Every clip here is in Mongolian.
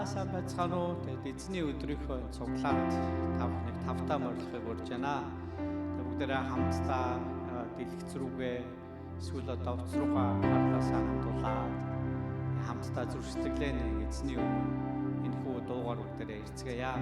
За сайн байцгаана уу? Тэгээд эзний өдрийнхөө цуглаанд та бүхнийг тавтаа морилохыг урьж байна. Тэгээд бүгдээрээ хамтдаа дэлгэц рүүгээ эсвэл одоо утас руугаа анхаарлаасаа хандуулаад хамтдаа зүрх сэтгэлээ нэг эзний өмнө энэхүү дуугаар бүгдээрээ ирцгээе.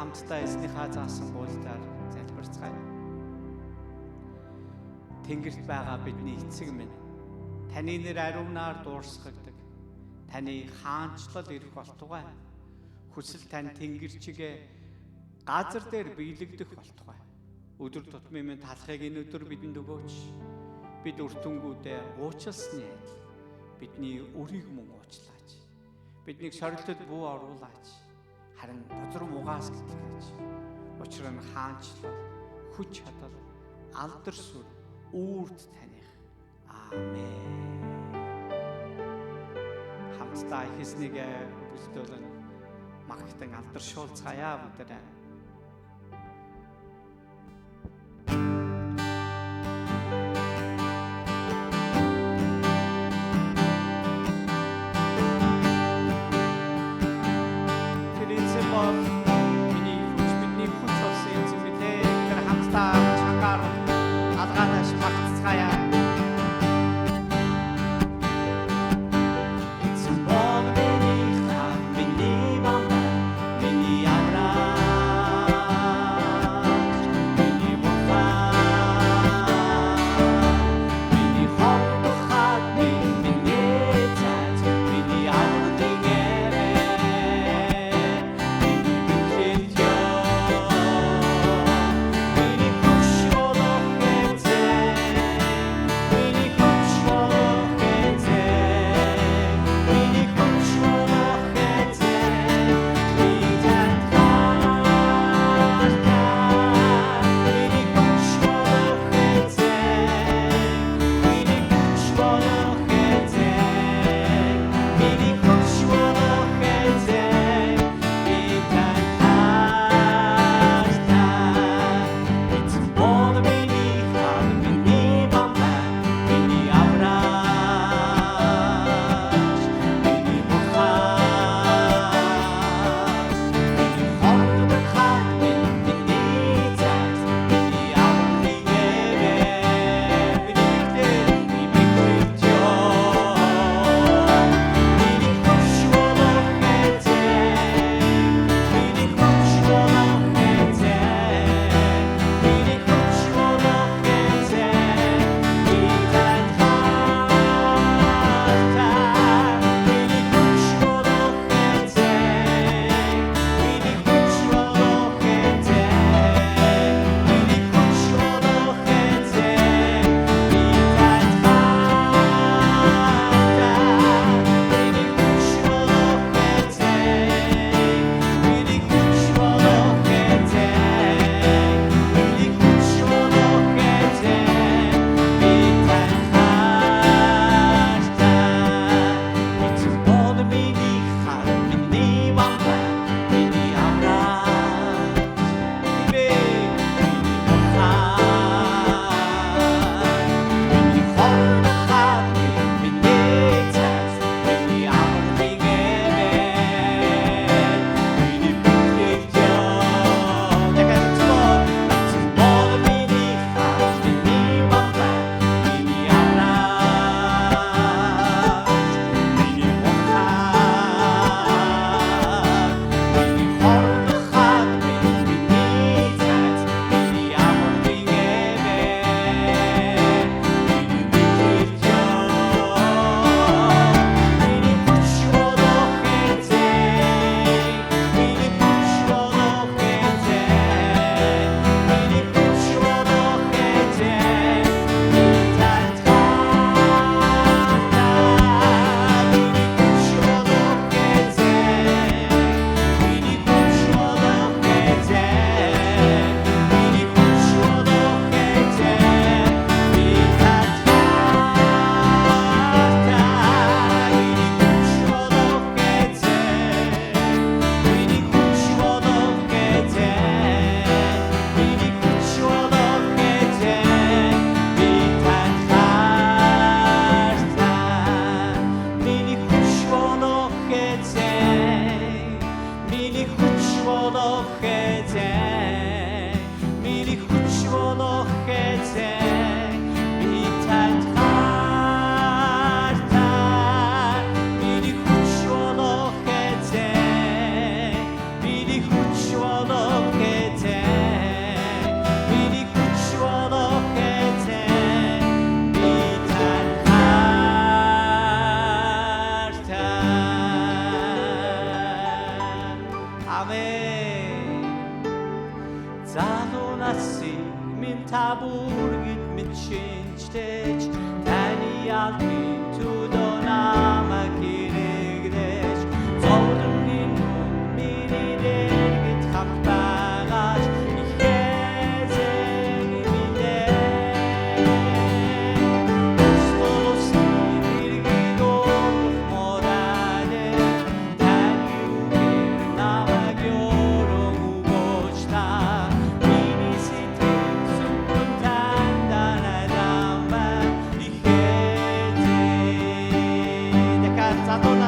Хамтдаа эзнийхээ заасан гуйлдаар залбирцгаая. Тэнгэрт байгаа бидний эцэг минь, таны нэр ариунаар дуурсгагдаг. Таны хаанчлал ирэх болтугай. Хүсэл тань тэнгэр чигээ газар дээр биелэгдэх болтугай. Өдөр тутмын минь талхыг энэ өдөр бидэнд өгөөч. Бид өртөнгүүдээ уучлсны адил бидний өрийг мөн уучлаач. Биднийг сорилтод бүү оруулаач. Харин бузар мугаас гэтгэж. Учир нь хаанчлал, хүч чадал, алдар сүр үүрд таних. Аамен. Хамтдаа их эзнийг бүлдүүлэн магтан алдаршуулцгаая бүгдээ. Тэр эзэн бол миний хүч, бидний хүч болсон эзэн билээ. Тэр хамтдаа чангаар алгааташ магтцгаая. Эзэн бол миний хаан, миний бамбай, миний аврагч, миний бурхан, миний хордог хаад, миний цайз, миний авралын эвээ, миний бэхлэлт ёо, миний хүч болох эзэн, миний хүч болох эзэн, миний хүч болох эзэн, би танд хайртай, миний хүч болох эзэн, миний хүч болох эзэн, миний хүч болох эзэн, би танд хайртай. Эзэн бол миний хаан, миний бамбай, миний аврагч, миний бурхан, миний хордог хаад, миний цайз, миний авралын эвээ, миний бэхлэл, миний бэхлэлт ёо, миний хүч болох эзэн, миний хүч болох эзэн, миний хүч болох эзэн, би танд хайртай, миний хүч болох эзэн, миний хүч болох эзэн, миний хүч болох эзэн, би танд хайртай, миний хүч болох эзэн, миний хүч болох эзэн, миний хүч болох эзэн, би танд хайртай. Эзэн бол миний хаан, миний бамбай, миний аврагч, миний бурхан, миний хордог хаад, миний цайз, миний авралын эвээ, миний бэхлэлт ёо. Дахиад эзэн бол миний хаан, миний бамбай, миний аврагч, миний бурхан, миний хордог хаад, миний цайз, миний авралын эвээ, миний бэхлэлт ёо, миний хүч болох эзэн, миний хүч болох эзэн, миний хүч болох эзэн, би танд хайртай, миний хүч болох эзэн, миний хүч болох эзэн, миний хүч болох эзэн, би танд хайртай, миний хүч болох эзэн, миний хүч болох эзэн, миний хүч болох эзэн, би танд хайртай, миний хүч болох эзэн, миний хүч болох эзэн, миний хүч болох эзэн, би танд хайртай, миний хүч болох эзэн, миний хүч болох эзэн, миний хүч болох эзэн, би танд хайртай. Амен. Залуу насыг Минь та бүргэд мэд шинжтэйч таны алдрын төлөө намайг хэрэглэж зовлонгийн нүд миний дэргэд хамт байгаач их эзэн минь ээ. Бусдын дэргэд ургах мораль таны үгээр намайг өрөөн өгөөч та. Миний сэтгэл зөвхөн танд найдсан байна, их эзэн. Дахиад залуу.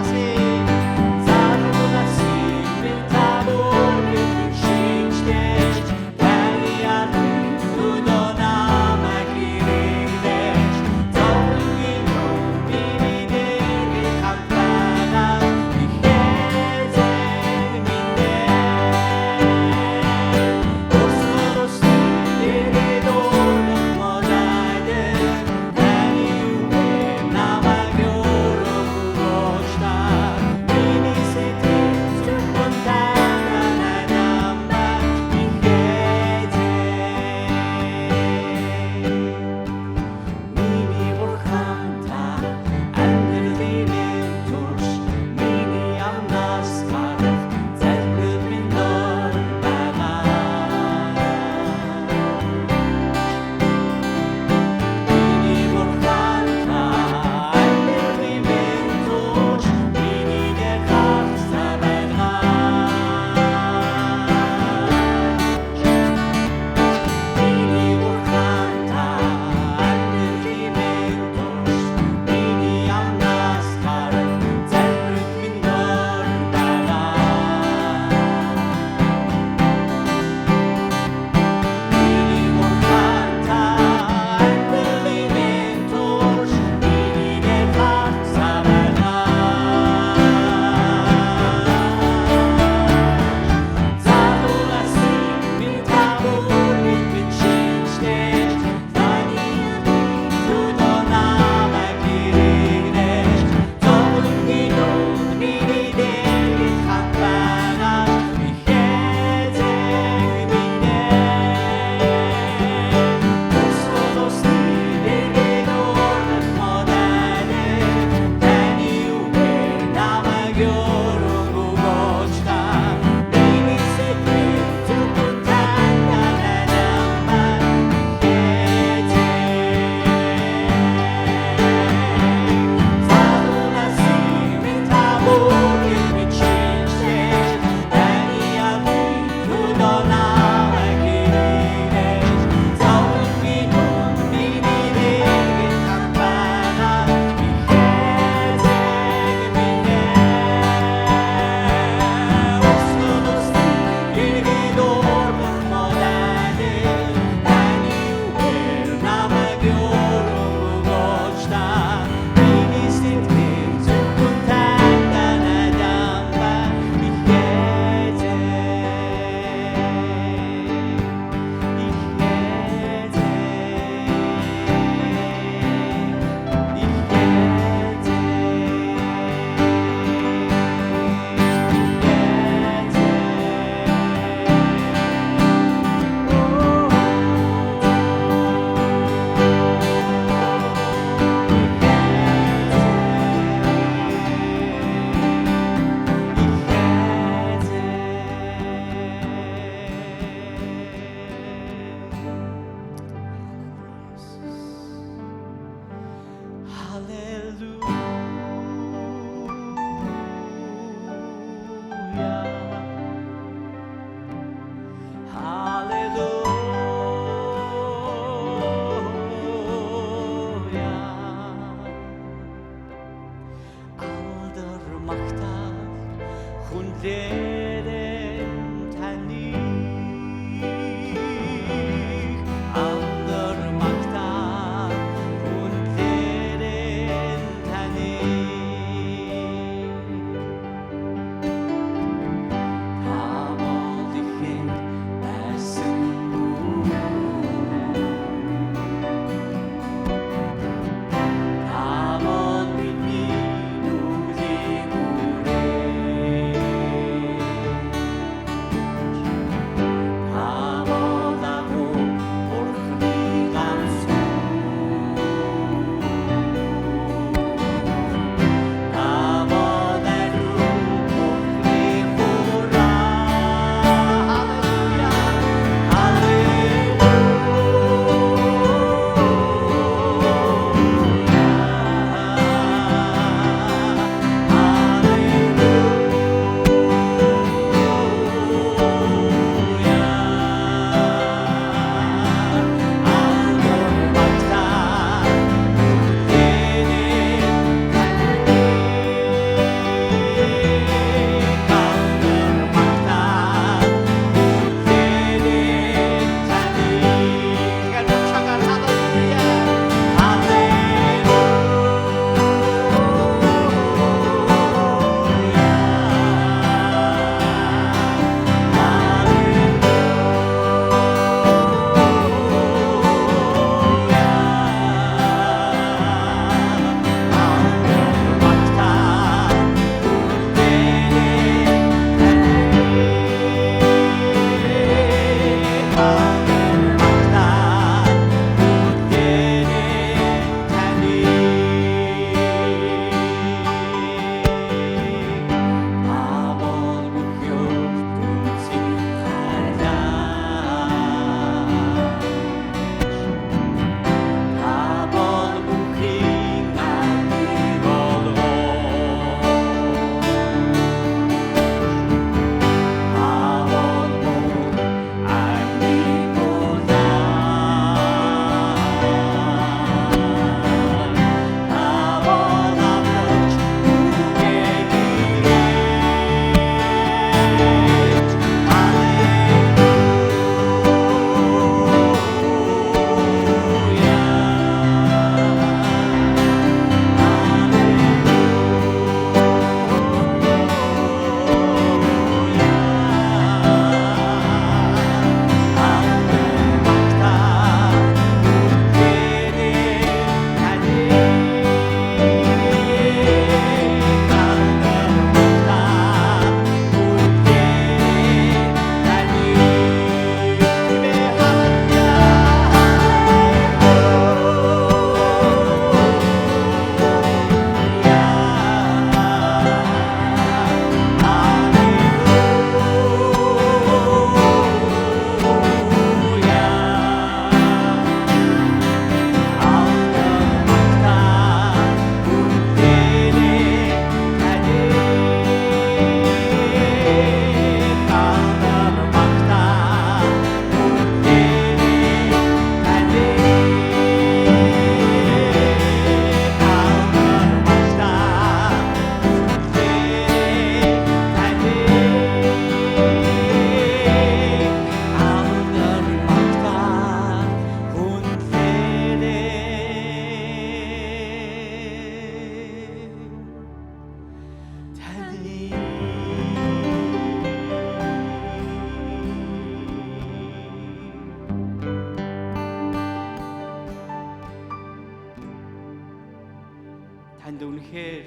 Танд үнэхээр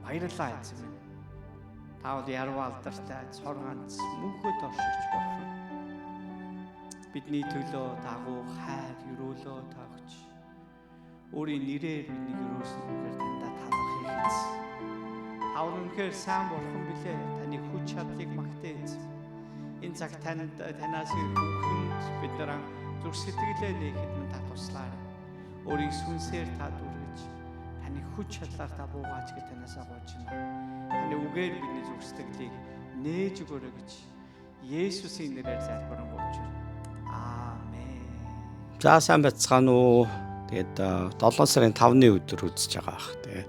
баярлалаа, эзэн минь. Та бол яруу алдартай цор ганц мөнхөд оршигч бурхан. Бидний төлөө дагуу хайр өрөөлөө та өгч. Өөрийн нэрээр биднийг өрөөсөн үнэхээр таньда талархъя, эзэн. Та бол үнэхээр сайн бурхан билээ. Таны хүч чадлыг магтъя, эзэн. Энэ цаг танд танаас ирэх үхэнд бид нар зүрх сэтгэлээ нээхэд минь та туслаарай. Өөрийн сүнсээр та дүүргэж, таны хүч чадлаар та буугаач гэж танаас гуйж байна. Таны үгээр бидний зүрх сэтгэлийг нээж өгөөрэй гэж Есүсийн нэрээр залбирanгуйч байна. Аамен. За, сайн байцгаана уу? Тэгээд 7 сарын 5-ны өдөр үзэж байгаа ах. Тэгээ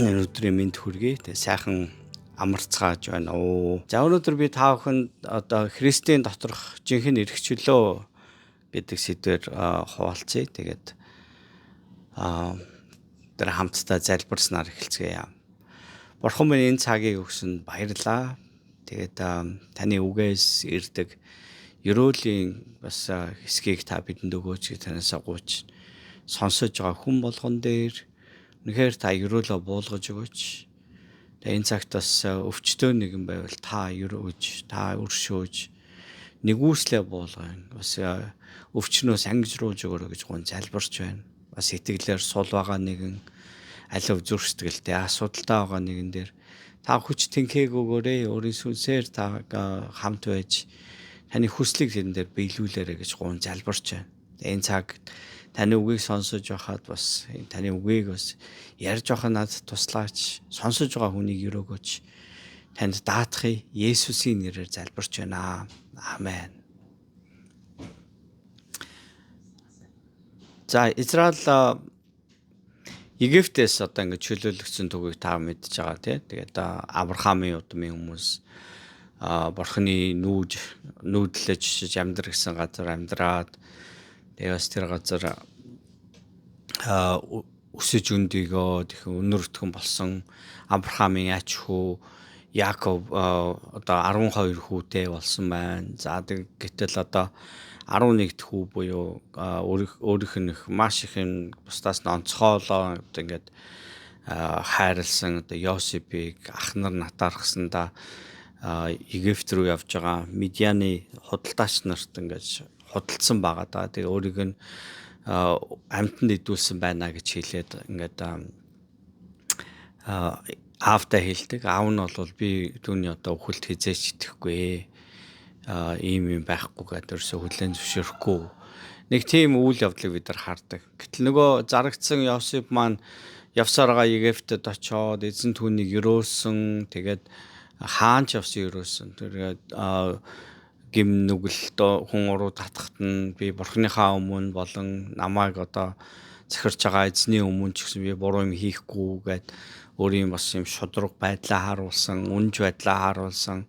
энэ өдрийн мэнд хүргэе. Тэгээ сайхан амарцгааж байна уу? За, өнөөдөр би та бүхэнд одоо Христийн доторх жинхэнэ эрх чөлөө гэдэг сэдвээр хуваалцъя. Тэгээд тэр хамтдаа залбирснаар эхэлцгээе. Бурхан минь, энэ цагийг өгсөнд баярлалаа. Тэгээд таны үгээс ирдэг ерөөлийн бас хэсгийг та бидэнд өгөөч гэж танаасаа гуйж, сонсож байгаа хүн болгон дээр үнэхээр та ерөөлөө буулгаж өгөөч. Тэгээ энэ цагт бас өвчтөө нэгэн байвал та ерөөж, та өршөөж, нигүүлслээ буулган бас өвчнөөс ангижруулж өгөөрэй гэж гуйн залбирч байна. Бас итгэлээр сул байгаа нэгэн, алив зүрх сэтгэлтэй асуудалтай байгаа нэгэн дээр та хүч тэнхээг өгөөрэй. Өөрийн сүнсээр та хамт байж таны хүслийг тэрэн дээр биелүүлээрэй гэж гуйн залбирч байна. Энэ цаг таны үгийг сонсож байхад бас таны үгийг бас ярьж байхад надад туслаач. Сонсож байгаа хүнийг өрөөгөөч. Танд даатгая. Есүсийн нэрээр залбирч байна. Амен. За, Израиль Египтээс одоо ингэж чөлөөлөгдсөн түүхийг та мэдж байгаа, тий. Тэгээд Авраамийн удмын хүмүүс бурхны нүүж нүүдлэж амьдр гэсэн газар амьдраад, тэгээ бас тэр газар өсөж өндийгөө тэгхэн өнөр өтгөн болсон. Авраамийн ач хүү Яков одоо 12 хүүтэй болсон байна. За, гэтэл одоо 11 дэх хүү буюу өөрийнх нь маш их юм бусдаас нь онцгойлоо одоо ингээд хайрлсан одоо Йосипийг ах нар натаархсандаа Египт рүү явж байгаа Медианы худалдаач нарт ингээд худалдсан байгаа даа. Тэгээ өөрийг нь амьтанд идүүлсэн байна гэж хэлээд ингээд аавтай хэлдэг. Аав нь бол би түүний одоо үхэлд хизээч итгэхгүй. Ийм юм байхгүй гэдээ ерөөсө хүлээн зөвшөөрөхгүй. Нэг тийм үйл явдлыг бид нар хардаг. Гэтэл нөгөө зарагдсан Йосип маань явсараа Египтэд очоод эзэн түүнийг өрөөсөн. Тэгээд хаан ч явсан өрөөсөн. Тэгээд гим нүгэл хүн уруу татахт нь би бурхныхаа өмнө болон намайг одоо захирч байгаа эзний өмнө ч гэсэн би буруу юм хийхгүй гэд өөрийн бас юм шудраг байдлаа харуулсан, үнж байдлаа харуулсан.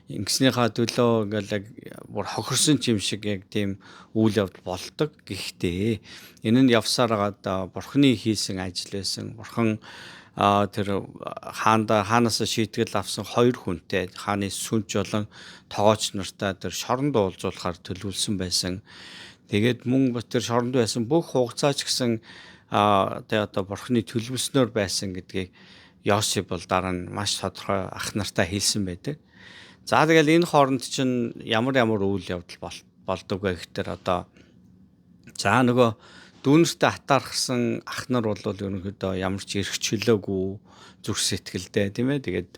Ингэснийхаа төлөө ингээл яг бүр хохирсон ч юм шиг яг тийм үйл явдал болдог. Гэхдээ энэ нь явсаар байгаад бурхны хийсэн ажил байсан. Бурхан тэр хаанда хаанаас шийтгэл авсан хоёр хүнтэй, хааны сүнч болон тогооч нартай тэр шоронд уулзуулахаар төлөвлөсөн байсан. Тэгээд мөн тэр шоронд байсан бүх хугацаа ч гэсэн тэгээ одоо бурхны төлөвлөснөөр байсан гэдгийг Йосип бол дараа нь маш тодорхой ах нартаа хэлсэн байдаг. За, тэгэл энэ хооронд чинь ямар ямар үйл явдал болдог вэ гэхээр одоо за нөгөө дүүнертэй атаархсан ах нар бол ерөнхийдөө ямар ч эрх чөлөөгүй зүрх сэтгэлдээ, тийм ээ. Тэгээд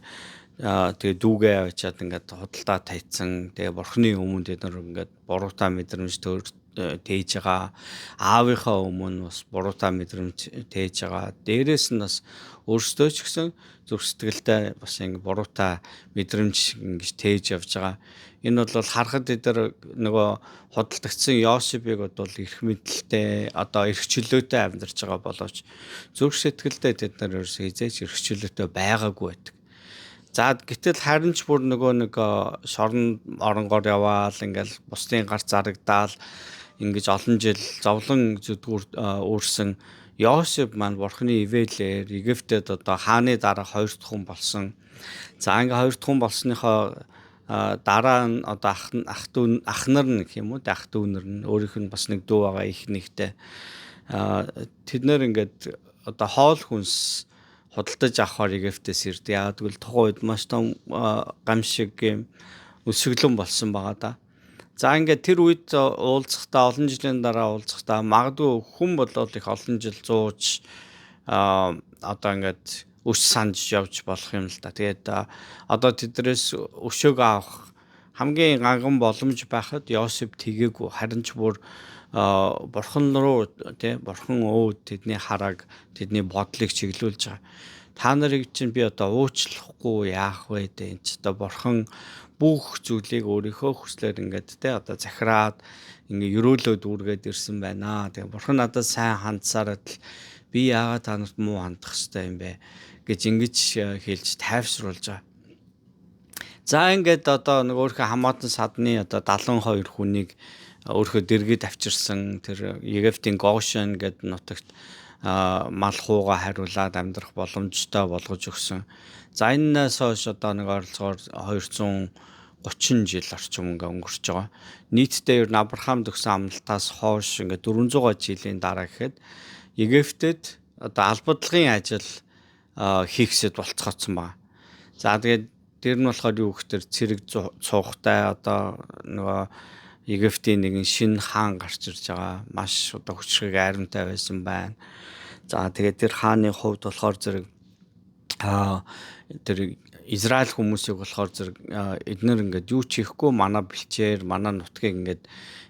тэгээ дүүгээ авчиад ингээд худалдаа тайцсан. Тэгээ бурхны өмнө тэд нар ингээд буруутай мэдрэмж тээж байгаа. Аавынхаа өмнө бас буруутай мэдрэмж тээж байгаа. Дээрээс нь бас өөрсдөө ч гэсэн зүрх сэтгэлдээ бас ингэ буруутай мэдрэмж ингэж тээж явж байгаа. Энэ бол харахад эд нар нөгөө худалдагдсан Йосипийг бол эрх мэдэлтэй, одоо эрх чөлөөтэй амьдарч байгаа боловч зүрх сэтгэлдээ тэд нар ерөөсөө хизээч эрх чөлөөтэй байгаагүй байдаг. За, гэтэл харин ч бүр нөгөө нэг шорон оронгоор яваал ингээл бусдын гар зарагдаал ингэж олон жил зовлон зүдгүүр үүрсэн Йосип маань бурхны ивэлээр Египтэд одоо хааны дараа хоёр дахь хүн болсон. За, ингээ хоёр дахь хүн болсныхоо дараа нь одоо ах ах дүү ах нар нь гэх юм уу, ах дүүнэр нь өөрийнх нь бас нэг дүү байгаа, их нэгтэй. Тэд нэр ингээд одоо хоол хүнс худалдаж авахар Египтээс ирдэг. Яагаад гэвэл тухайн үед маш том гамшиг юм өсөглөн болсон байгаа да. За ингээд тэр үед уулзахдаа, олон жилийн дараа уулзахдаа магадгүй хүн болол их олон жил зууж одоо ингээд өс санаж явж болох юм л да. Тэгээд одоо тэдрээс өшөөг авах хамгийн ганган боломж байхад Йосеф тэгээгүй, харин ч бүр бурхан руу, тий, бурхан өө тэдний харааг, тэдний бодлыг чиглүүлж байгаа. Та нарыг чинь би одоо уучлахгүй яах вэ дээ. Энд ч одоо бурхан бүх зүйлийг өөрийнхөө хүслээр ингээд те одоо захираад ингээ ерөөлөө дүүргээд ирсэн байна. Тэгээ бурхан надад сайн хандсаар адил би яагаад та нарт муу хандах ёстой юм бэ гэж ингэж хэлж тайвшруулж байгаа. За ингээд одоо нэг өөрийнхөө хамаатан садны одоо 72 хүнийг өөрийнхөө дэргэд авчирсан, тэр Египтийн Гошен гэдэг нутагт мал хууга хариулаад амьдрах боломжтой болгож өгсөн. За энэнээс хойш одоо нэг ойролцоогоор 230 жил орчим ингээ өнгөрч байгаа. Нийтдээ ер нь Авраамд өгсөн амлалтаас хойш ингээ 400 жилийн дараа гэхэд Египтэд одоо албадлагын ажил хийхсэд болцгоцсон байна. За тэгээд тэр нь болохоор юу гэхээр цэрэг цуухтай одоо нөгөө Египтийн нэгэн шинэ хаан гарч ирж байгаа. Маш одоо хүчрхэг айрамтай байсан байна. За тэгээд тэр хааны хувьд болохоор зэрэг тэр Израиль хүмүүсийг болохоор зэрэг эднэр ингээд юу ч хийхгүй манай бэлчээр, манай нутгийг ингээд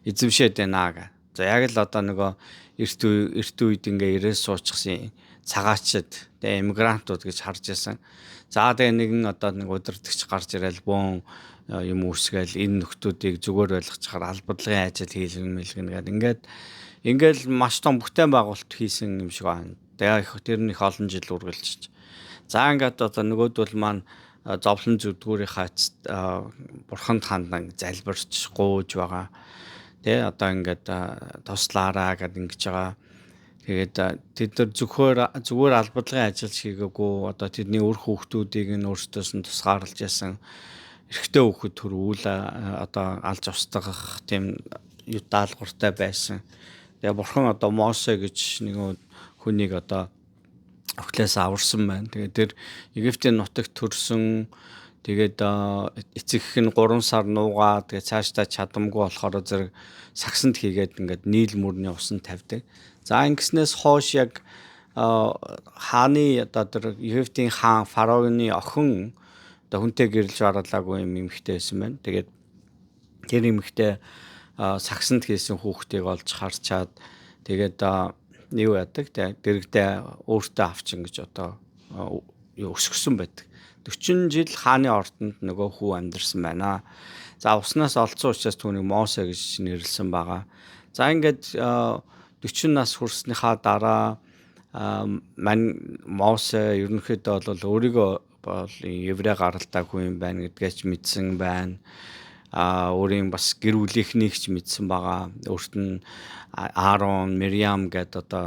эзэмшээд байна гэ. За яг л одоо нөгөө эрт үед ингээ ирээс суучихсан цагаачд тэгээ иммигрантууд гэж харж байсан. За тэгээ нэгэн одоо нэг удирдагч гарч ирэл бөөн юм үүсгээл энэ нөхдүүдийг зүгээр ойлгочихоор албадлагын ажил хийлгэн мэлгэн гэдэг ингээд ингээл маш том бүтээн байгуулалт хийсэн юм шиг байна. Тэгээ их тэр нь их олон жил үргэлжиж. За ингээд одоо нөгөөдөл маань зовлон зүдгүүрийнхаа бурханд хандан залбирч гуйж байгаа. Тэ одоо ингээд туслаараа гэд ингэж байгаа. Тэгээд тэд нар зүгээр албадлагын ажил хийгээгүй, одоо тэдний үр хүүхдүүдийг нь өөрсдөөс нь тусгаарлаж ясан, эрэгтэй хүүхэд төр үйл одоо алж устгах тийм даалгавартай байсан. Тэгээ бурхан одоо Мосе гэж нэг хүнийг одоо өхлөөс аварсан байна. Тэгээд тэр Египтийн нутагт төрсөн. Тэгээд эцэг эх нь 3 сар нуугаа тэгээд цаашдаа чадамгүй болохоор зэрэг сагсанд хийгээд ингээд Нийл мөрний усан тавьдаг. За ингэснээс хойш яг хааны одоо тэр Египтийн хаан фараоны охин одоо хүнтэй гэрэлж бараалаагүй юм эмэгтэй байсан байна. Тэгээд тэр эмэгтэй сагсанд хийсэн хүүхдийг олж харчаад тэгээд юу яадаг те дэрэгдээ өөртөө авчин гэж одоо өсгсөн байдаг. 40 жил хааны ордонд нөгөө хүү амьдарсан байна. За уснаас олцсон учраас түүнийг Мосе гэж нэрлсэн байгаа. За ингээд 40 нас хүрснийхаа дараа мань Мосе ерөнхийдөө бол өөрийгөө бол еврей гаралтай хүн юм байна гэдгээ ч мэдсэн байна. Өөрийн бас гэр бүлийнхнийг ч мэдсэн байгаа. Өөрт нь Аарон, Мириам гэдэг одоо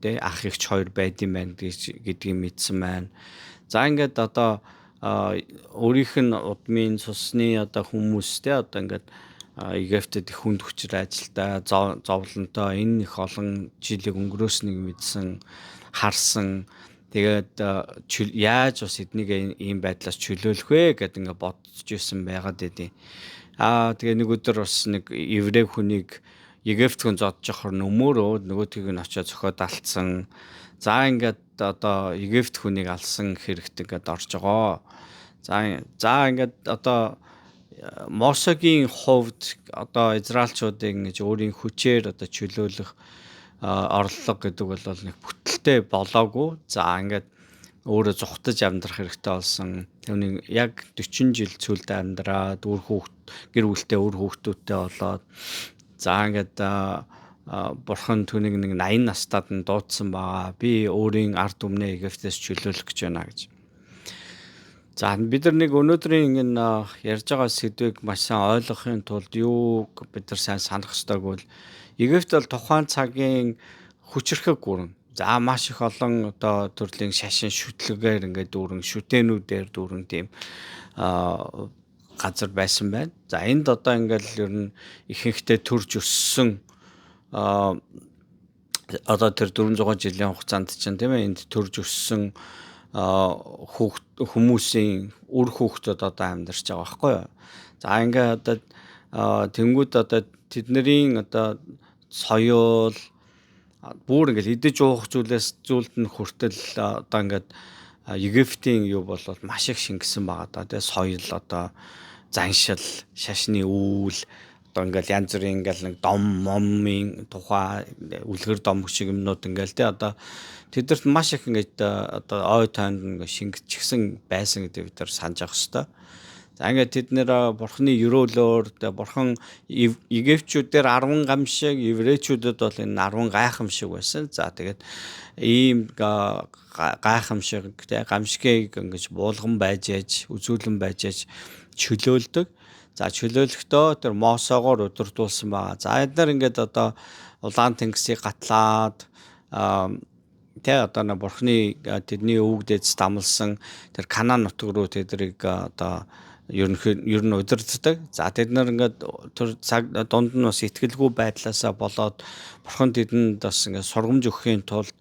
тэ ах эгч хоёр байд юм байна гэдгийг мэдсэн байна. За ингээд одоо өөрийнх нь удмын цусны одоо хүмүүстэй одоо ингээд Египтэд их хүнд хүчээр ажилтаа зовлонтой энэ их олон жилиг өнгөрөөснийг мэдсэн, харсан. Тэгээд яаж бас эднийг ийм байдлаас чөлөөлөх вэ гэдээ ингээд бодож исэн байгаад байдیں۔ Тэгээ нэг өдөр бас нэг еврей хүнийг Египт хүн зодж явахаар нөмөрөө нөгөөдгийг нь очиод зөхиод алдсан. За ингээд одоо Египт хүнийг алсан хэрэгт ингээд орж байгаа. За ингээд одоо Мосегийн хувьд одоо Израильчуудыг ингэж өөрийн хүчээр одоо чөлөөлөх орлого гэдэг бол нэг бүтэлтэй болоогүй. За ингээд өөрөө зүхтаж амьдрах хэрэгтэй болсон. Түүнийг яг 40 жил цөлд амьдраад үр хүүхд гэр бүлтэй үр хүүхдүүдтэй болоод за ингээд бурхан түүнийг нэг 80 настад нь дуудсан байгаа. Би өөрийн ард түмнээ Египтээс чөлөөлөх гэж байна гэж. За бид нар нэг өнөөдрийн энэ ярьж байгаа сэдвийг маш сайн ойлгохын тулд юуг бид нар сайн санах ёстойг бол Египт бол тухайн цагийн хүчирхэг гүрэн. За маш их олон одоо төрлийн шашин шүтлэгээр ингээд дүүрэн шүтээнүүдээр дүүрэн тийм газар байсан байна. За энд одоо ингээл ер нь ихэнхдээ төрж өссөн Одоо тэр 400 жилийн хугацаанд чинь, тийм ээ, энд төрж өссөн хүүхд хүмүүсийн үр хүүхдүүд одоо амьдарч байгаа байхгүй юу. За, ингээ одоо тэнгууд одоо тэднэрийн одоо соёл бүр ингээл идэж уух зүйлээс зүйлд нь хүртэл одоо ингээд Египтийн юу бол маш их шингэсэн байгаа даа, тий, соёл, одоо заншил, шашны үйл, одоо ингээл янз бүрийн ингээл нэг дом момын тухай, үлгэр дом шиг юмнууд ингээл, тий, одоо тэдэрт маш их ингээд одоо ой тойнд ингээд шингэчихсэн байсан гэдэг бид нар санаж авах хэрэгтэй. За, ингээд тэд нэр бурхны ерөөлөөр, бурхан Египтчүүдээр 10 гамшиг, еврейчүүдэд бол энэ 10 гайхамшиг байсан. За, тэгээд ийм гайхамшиг, тэ, гамшигыг ингэж буулган байж ээж, үзүүлэн байж ээж чөлөөлдөг. За, чөлөөлөхдөө тэр Мосогоор удирдуулсан байгаа. За, эдгээр ингээд одоо улаан тэнгисийг гатлаад, тэ, одоо нэг бурхны тэдний өвөг дээдс дамлсан тэр Канаан нутаг руу тэднийг одоо ерөнхий ер нь удирддаг. За, тэд нар ингээд тэр цаг дунд нь бас итгэлгүй байдлаасаа болоод бурхан тэдэнд бас ингээд сургамж өгөхийн тулд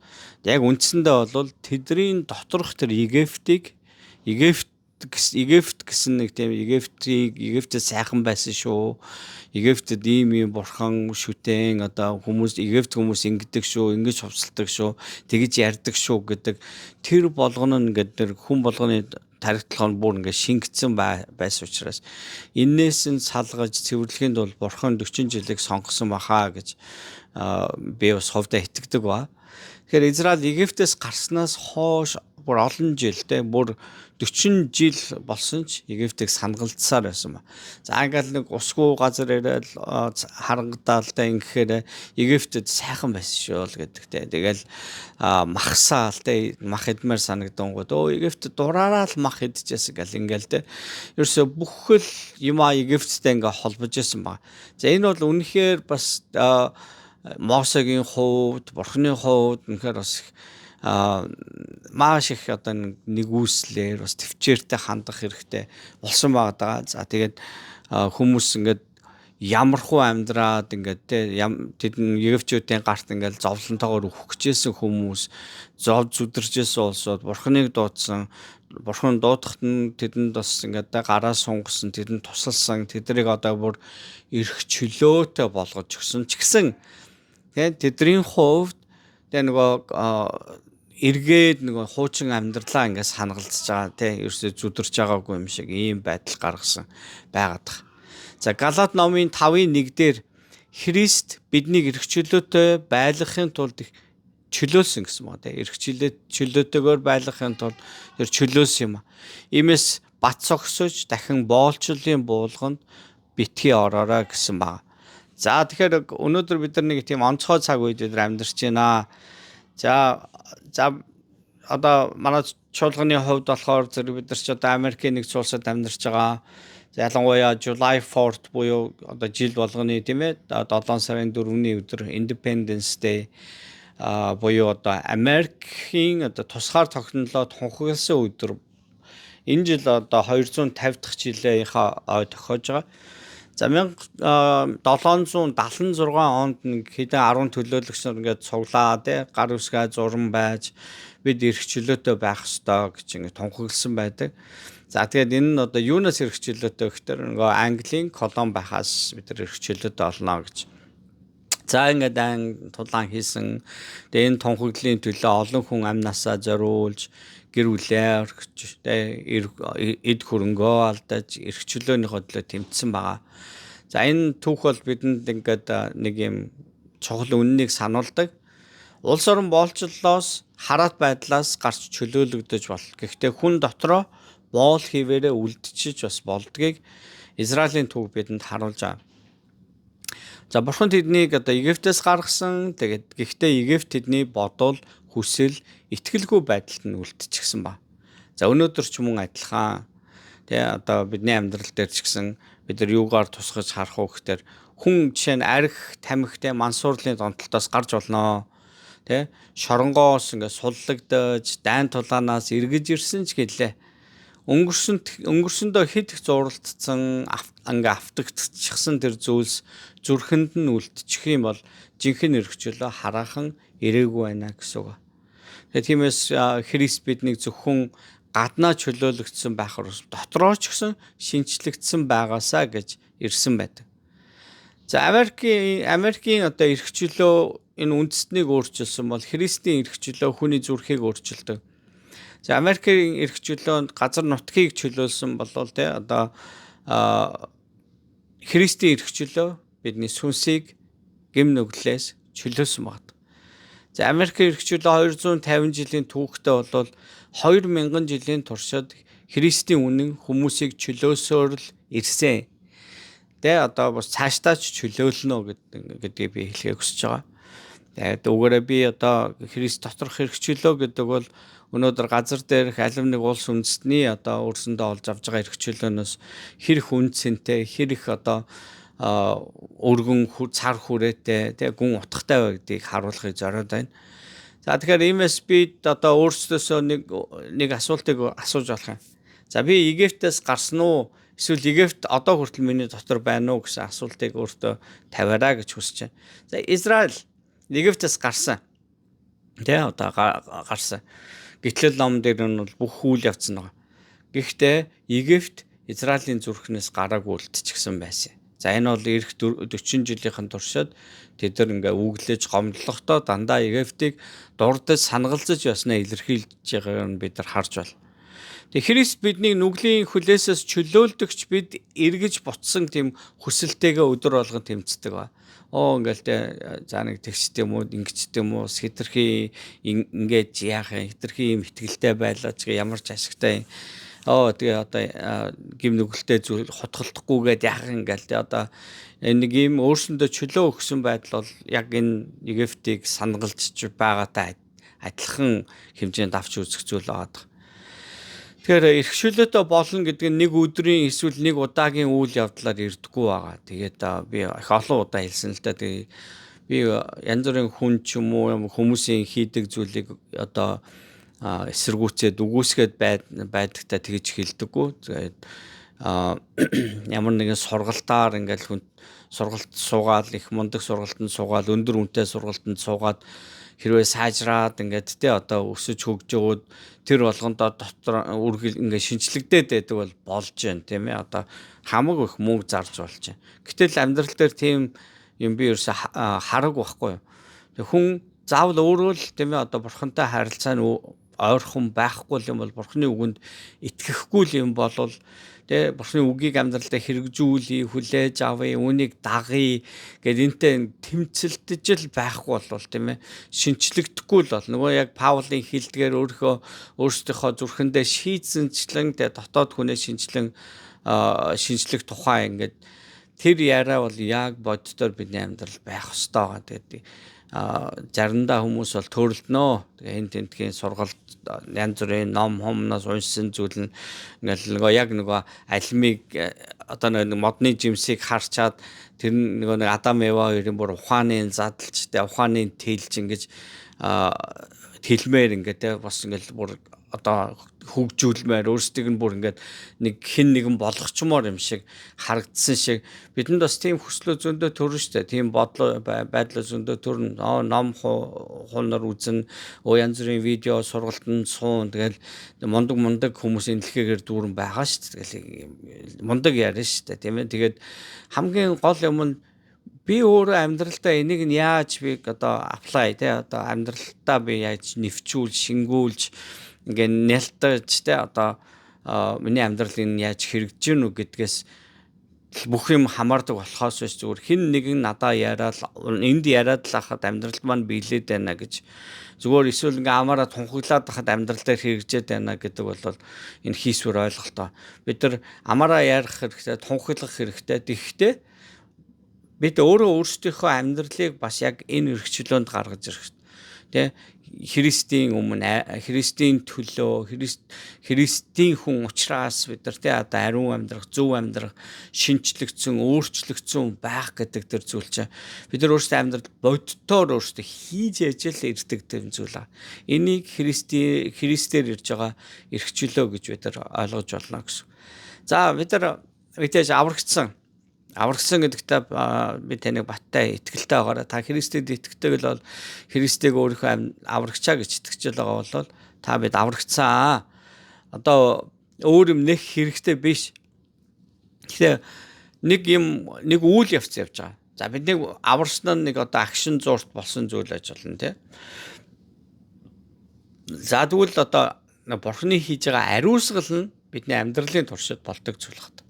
яг үндсэндээ бол тэдний доторх тэр Египтийг, Египт гэсэн нэг тийм Египтийг, Египтэд сайхан байсан шүү. Египтэд ийм ийм бурхан шүтэн, одоо хүмүүс, Египт хүмүүс ингэдэг шүү, ингэж хувцалдаг шүү, тэгж ярьдаг шүү гэдэг тэр болгоно нь ингээд тэр хүн болгоны тархи толгой нь бүр ингээд шингэцэн байсан учраас энээс нь салгаж цэвэрлэхийн тулд бурхан 40 жилийг сонгосон баха гэж би бас хувьдаа итгэдэг ба. Тэгэхээр Израиль Египтээс гарснаас хойш бүр олон жил, те, бүр 40 жил болсон ч Египтийг санагалдсаар байсан ба. За, ингээл нэг усгүй газар ирэл харангадаал та ингэхээр Египтэд сайхан байсан шүү л гэдэг, те. Тэгэл махсаал, те, мах идмээр санагдангууд өө Египтэд дураараа л мах идчихсэн гэл ингээл, те. Ерөөсө бүхэл юмаа Египттэй ингээ холбож исэн ба. За, энэ бол үнэхээр бас Мосегийн хувьд, Бурхны хувьд үнэхээр бас маш их одоо нэгүслэр бас төвчээртэй хандах хэрэгтэй болсон байгаа даа. За, тэгээд хүмүүс ингээд ямархуу амьдраад ингээд, те, тэд Египтчүүдийн гарт ингээд зовлонтойгоор өөхөх гэжсэн хүмүүс, зов зүдэрчээсэн улсууд бурхныг дуудсан. Бурхан дуудахад нь тэдэнд бас ингээд гараа сунгасан, тэдэнд тусалсан, тэднийг одоо бүр эрх чөлөөтэй болгож өгсөн ч гэсэн тэдний хувьд тэгээ нөгөө эргээд нөгөө хуучин амьдралаа ингээд санагалдаж байгаа, тий, ерөөсөө зүдэрч байгаагүй юм шиг ийм байдал гаргасан байгаад байгаа. За, Галат номын 5-ын 1 дээр Христ биднийг эрх чөлөөтэй байлгахын тулд чөлөөлсөн гэсэн байна, тий. Эрх чөлөөтэйгээр байлгахын тулд тэр чөлөөлсөн юм. Иймээс бат согсож дахин боолчлолын буулганд битгий ороорой гэсэн байна. За, тэгэхээр өнөөдөр бид нар нэг тийм онцгой цаг үед бид нар амьдарч байна. За, одоо манай чуулганы хувьд болохоор зэрэг бид нар ч одоо Америкийн нэгдсэн улсад амьдарч байгаа. За, ялангуяа July 4th буюу одоо жил болгоны, тийм ээ, 7 сарын 4-ний өдөр Independence Day буюу одоо Америкийн одоо тусгаар тогтнолоо тунхагласан өдөр, энэ жил одоо 250 дахь жилийнхаа ой тохиож байгаа. За, 1776 онд нэг хэдэн 10 төлөөлөгч нар ингээд цуглаа, тий, гар үсгээ зуран байж бид эрх чөлөөтэй байх ёстой гэж ингээд тунхагласан байдаг. За, тэгээд энэ нь одоо юунаас эрх чөлөөтэй гэхээр нөгөө Английн колони байхаас бид нар эрх чөлөөтэй олно гэж. За, ингээд айн тулаан хийсэн. Тэгээ энэ тунхаглалын төлөө олон хүн амь насаа зориулж, гэр бүлээ орхиж, эд хөрөнгөө алдаж эрх чөлөөнийхөө төлөө тэмцсэн байгаа. За, энэ түүх бол бидэнд ингээд нэг юм чухал үннийг сануулдаг. Улс орон боолчлолоос, хараат байдлаас гарч чөлөөлөгдөж бол. Гэхдээ хүн дотроо боол хийвэрээ үлдчихэж бас болдгийг Израилийн түүх бидэнд харуулж байгаа. За, бурхан тэднийг одоо Египтээс гаргасан. Тэгээд гэхдээ Египт тэдний бодол, хүсэл, итгэлгүй байдалд нь үлдчихсэн ба. За, өнөөдөр ч мөн адилхан. Тэ, одоо бидний амьдрал дээр ч гэсэн бид нар юугаар тусгаж харах вэ гэхээр хүн жишээ нь арх, тамхитай мансуурлын донтолтоос гарч болно. Тэ, шоронгоос ингээд суллагдаж, дайн тулаанаас эргэж ирсэн ч гэлээ. Өнгөрсөндөө хэд их зуралдсан, ингээ автагдчихсан тэр зүйлс зүрхэнд нь үлдчих юм бол жинхэнэ эрх чөлөө хараахан ирээгүй байна гэсэн үг. Тэгээ тиймээс Христ биднийг зөвхөн гаднаа чөлөөлөгдсөн байхаар дотроо ч гэсэн шинчлэгдсэн байгаасаа гэж ирсэн байдаг. За, Америкийн одоо эрх чөлөө энэ үндэстнийг өөрчилсөн бол Христийн эрх чөлөө хүний зүрхийг өөрчилдөг. За, Америкийн эрх чөлөө газар нутгийг чөлөөлсөн болвол, те, одоо Христийн эрх чөлөө бидний сүнсийг гэм нүглээс чөлөөлсөн байна. За, Америкийн эрх чөлөө 250 жилийн түүхтэй бол 2000 жилийн туршид Христийн үнэн хүмүүсийг чөлөөсөөр л ирсэн. Тэ, одоо бас цаашдаа ч чөлөөлнө гэдгийг би хэлэхийг хүсэж байгаа. Тэгээд үүгээрээ би одоо Христ доторх эрх чөлөө гэдэг бол өнөөдөр газар дээрх алив нэг улс үндэстний одоо өөрсөндөө олж авч байгаа эрх чөлөөнөөс хэр их үнэ цэнтэй, хэр их одоо өргөн цар хүрээтэй, тэг гүн утгатай вэ гэдгийг харуулахыг зориод байна. За, тэгэхээр иймээс бид одоо өөрсдөөсөө нэг асуултыг асууж болох юм. За, би Египтээс гарсан уу? Эсвэл Египт одоо хүртэл миний дотор байна уу гэсэн асуултыг өөртөө тавиараа гэж хүсэж байна. За, Израиль Египтээс гарсан. Тэ, одоо гарсан. Гэтэл ном дээр нь бол бүх үйл явц нь байгаа. Гэхдээ Египт Израилийн зүрхнээс гараагүй үлдчихсэн байсан. За, энэ бол ирэх 40 жилийнхэн туршид тэд нар ингээ үглэж гомдлохдоо дандаа Египтийг дурдаж санагалзаж яснаа илэрхийлж байгааг нь бид нар харж байна. Тэгээ Христ биднийг нүглийн хүлээсээс чөлөөлдөгч бид эргэж буцсан тийм хүсэлтэйгээ өдөр болгон тэмцдэг ба. Оо, ингээл те, за, нэг тэгчт юм уу, ингэчт юм уу, хэтэрхий ингээд яах юм, хэтэрхий юм итгэлтэй байлаа ч ямар ч ашигтай. Оо, тэгээ одоо гэм нүгэлтэй зүйл хутгалдахгүйгээд яах юм ингээл те, одоо энэ нэг ийм өөрсөндөө чөлөө өгсөн байдал бол яг энэ Египтийг санагалж байгаатай адилхан хэмжээнд авч үзэх зүйл байгаа. Тэгэхээр эрх чөлөөтэй болно гэдэг нь нэг өдрийн эсвэл нэг удаагийн үйл явдлаар ирдэггүй байгаа. Тэгээд би их олон удаа хэлсэн л да. Тэгээ би янз бүрийн хүн ч юм уу хүмүүсийн хийдэг зүйлийг одоо эсэргүүцээд үгүйсгээд байдагтай тэгж хэлдэггүй. Тэгээд ямар нэгэн сургалтаар ингээл хүн сургалт суугаал, их мундаг сургалтанд суугаал, өндөр үнэтэй сургалтанд суугаад хэрвээ сайжраад ингээд те одоо өсөж хөгжөөд тэр болгондоо дотор үргэл ингээд шинчлэгдээд байдаг бол болж байна, тийм ээ, одоо хамаг их мөнгө зарж болж байна. Гэтэл амьдрал дээр тийм юм би ерөөсө хараг байхгүй юу. Тэг хүн заавал өөрөө л, тийм ээ, одоо бурхантай харилцаа нь ойрхон байхгүй юм бол, бурхны үгэнд итгэхгүй л юм бол, тэ, бурхны үгийг амьдралдаа хэрэгжүүлье, хүлээж авъя, үүнийг дагъя гэд энтэй тэмцэлдэж л байхгүй бол, тийм ээ, шинчлэгдэхгүй л бол нөгөө яг Паулын хэлдгээр өөрийнхөө өөрсдийнхөө зүрхэндээ шийдсэнчлэн, тэ, дотоод хүнээ шинчлэн шинчлэх тухай ингээд тэр яриа бол яг боддоор бидний амьдрал байх ёстой байгаа. Тэгээд заримдаа хүмүүс бол төөрөлднөө. Тэгээ энэ тентгийн сургалт, янз бүрийн ном хомноос уншсан зүйл нь ингээл нөгөө яг нөгөө алимыг одоо нэг модны жимсийг харчаад тэр нөгөө нэг Адам Ева хоёрын бүр ухааны задлж, тэ, ухааны тэлж ингэж тэлмээр ингээд, тэ, бас ингээл бүр одоо хөгжүүлмээр өөрсдийг нь бүр ингээд нэг хэн нэгэн болгочмоор юм шиг харагдсан шиг бидэнд бас тийм хүслөө зөндөө төрнө штэ, тийм бодлоо байдлаа зөндөө төрнө. Ном хунар үзэн, өө, янз бүрийн видео сургалтанд суун, тэгэл мундаг мундаг хүмүүсийн дэлхийгээр дүүрэн байгаа штэ, тэгэл мундаг яриа штэ, тийм ээ. Тэгээд хамгийн гол юм нь би өөрөө амьдралдаа энийг нь яаж би одоо apply, те, одоо амьдралдаа би яаж нэвчүүлж, шингүүлж, ингээ нялтаж, те, одоо миний амьдрал энэ яаж хэрэгжиж гэнэ үү гэдгээс бүх юм хамаардаг болохоос биш, зүгээр хэн нэгэн надаа яриад, энд яриад л хахад амьдрал маань биелээд байна гэж, зүгээр эсвэл ингээ амаараа тунхаглаад хахад амьдрал дээр хэрэгжээд байна гэдэг бол энэ хийсвэр ойлголтоо. Бид нар амаараа ярих хэрэгтэй, тунхаглах хэрэгтэй. Тэгэхдээ бид өөрөө өөрсдийнхөө амьдралыг бас яг энэ эрхчлөөнд гаргаж ирэх хэрэгтэй. Тэ, Христийн өмнө, Христийн төлөө, Христийн хүн учраас бид нар, тэ, одоо ариун амьдрах, зөв амьдрах, шинчлэгдсэн, өөрчлөгдсөн байх гэдэг тэр зүйл чинь бид нар өөрсдөө амьдрал боддоор өөрсдөө хийж яж л ирдэг тэр зүйл аа. Энийг Христээр ирж байгаа эрхчлөө гэж бид нар ойлгож болно гэсэн. За, бид нар мэдээж аврагдсан. Аврагсан гэдэгтээ би таныг баттай итгэлтэй байгаараа. Та Христэд итгэдэг л бол, Христийг өөрийнхөө аврагчаа гэж итгэж байгаа бол та бид аврагдсан. Одоо өөр юм нэх хэрэгтэй биш. Тэгэхээр нэг юм, нэг үйл явц явж байгаа. За, бидний аварсан нь нэг одоо агшин зуурт болсон зүйл байж болно, тий. За, тэгвэл одоо Бурхны хийж байгаа ариусгал нь бидний амьдралын туршид болдог зүйл хат.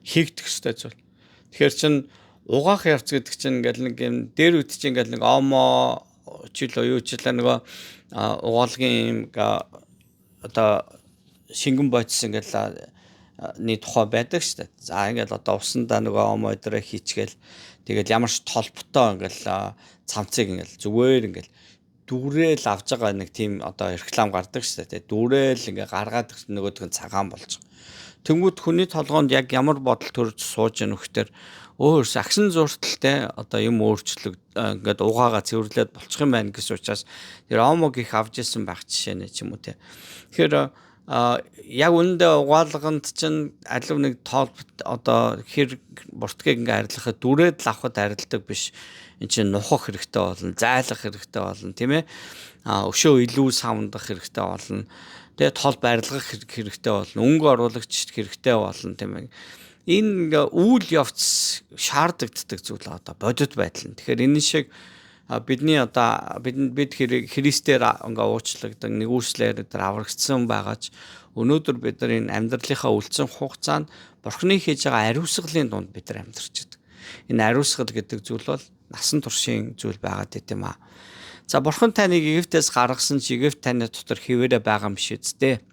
Хийгдэх ёстой зүйл. Тэгэхээр чин угаах явц гэдэг чинь ингээл нэг юм дээр үд чинь ингээл нэг омо чил юу чил нөгөө угаалгын юм одоо шингэн бодис ингээл нэг тухай байдаг шүү дээ. За, ингээл одоо усандаа нөгөө омо өдрөө хийчгээл, тэгэл ямар ч толботой ингээл цамцыг ингээл зүгээр ингээл дүрээл авч байгаа нэг тийм одоо реклам гардаг шүү дээ. Дүрээл ингээ гаргаад нөгөөдг нь цагаан болж байгаа. Тэнгүүд хүний толгоонд яг ямар бодол төрж сууж яах вөхтөр өөр агшин зурталтай одоо юм өөрчлөг, ингээд угаагаа цэвэрлээд болчих юм байна гэсэн учраас тэр омог их авч исэн байх жишээ нэ ч юм уу, те. Тэгэхээр яг үүндээ угаалганд чинь алив нэг тоолбот одоо хэр буртгийг ингээ арилгахад дүрээд л авахд арилдаг биш. Энд чинь нухах хэрэгтэй болно, зайлах хэрэгтэй болно, тийм ээ. Өшөө илүү савндах хэрэгтэй болно. Тэгээ тол барилгах хэрэгтэй болно, өнгө оруулагч хэрэгтэй болно, тийм ээ. Энэ ингээ үйл явц шаардагддаг зүйл одоо бодит байдал нь. Тэгэхээр энэ шиг бидний одоо бид Христээр ингээ уучлагдсан, нэгүслээр дээр аврагдсан байгаач өнөөдөр бид нар энэ амьдралынхаа үлдсэн хугацаанд Бурхны хийж байгаа ариусгалын дунд бид нар амьдарч байдаг. Энэ ариусгал гэдэг зүйл бол насан туршийн зүйл байгаад байт юм аа. За, Бурхан таныг Египтээс гаргасан ч Египт таны дотор хэвээрээ байгаа юм биш үсттэй.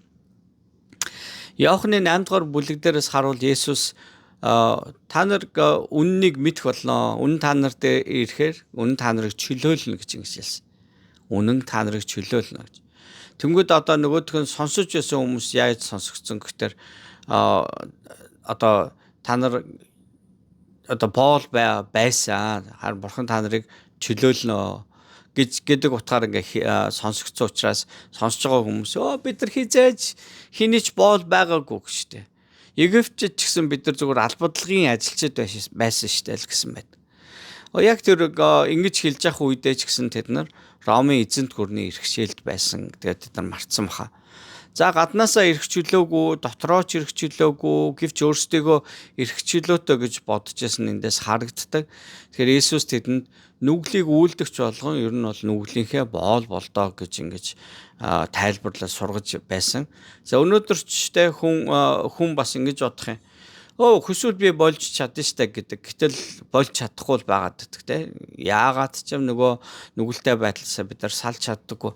Иохны 8 дугаар бүлэг дээрээс харуул Есүс та нар үннийг мэдэх болноо. Үнэн та нар дээр ирэхээр үнэн та нарыг чөлөөлнө гэж ингэж хэлсэн. Үнэн та нарыг чөлөөлнө гэж. Тэнгүүд одоо нөгөөх нь сонсож байсан хүмүүс яаж сонсогдсон гэхээр одоо та нар одоо боол байсан. Харин Бурхан та нарыг чөлөөлнө гэж гэдэг утгаар ингээ сонсогдсон учраас сонсож байгаа хүмүүс бид нар хизээж хэний ч боол байгаагүй гэж штэ. Египтчд ч гэсэн бид нар зүгээр албадлагын ажилчид байсан штэ л гэсэн байт. Яг тэр ингэж хэлж явах үедээ ч гэсэн тэд нар Ромын эзэнт гүрний эрхшээлд байсан гэдгээ тэд нар мартсан баха. За, гаднаасаа эрх чөлөөгүй, дотроо ч эрх чөлөөгүй, гэвч өөрсдийгөө эрх чөлөөтэй гэж бодож байсан эндээс харагддаг. Тэгэхээр Иесус тэдэнд нүглийг үйлдэгч болгон ер нь бол нүглийнхээ боол болдоо гэж ингэж тайлбарлаж сургаж байсан. За, өнөөдөр ч тэ хүн бас ингэж бодох юм. Хүсвэл би болж чадна штэ гэдэг. Гэтэл болж чадахгүй л байгаад байдаг, те. Яагаад ч юм нөгөө нүгэлтэй байдлаасаа бид нар салж чаддаггүй.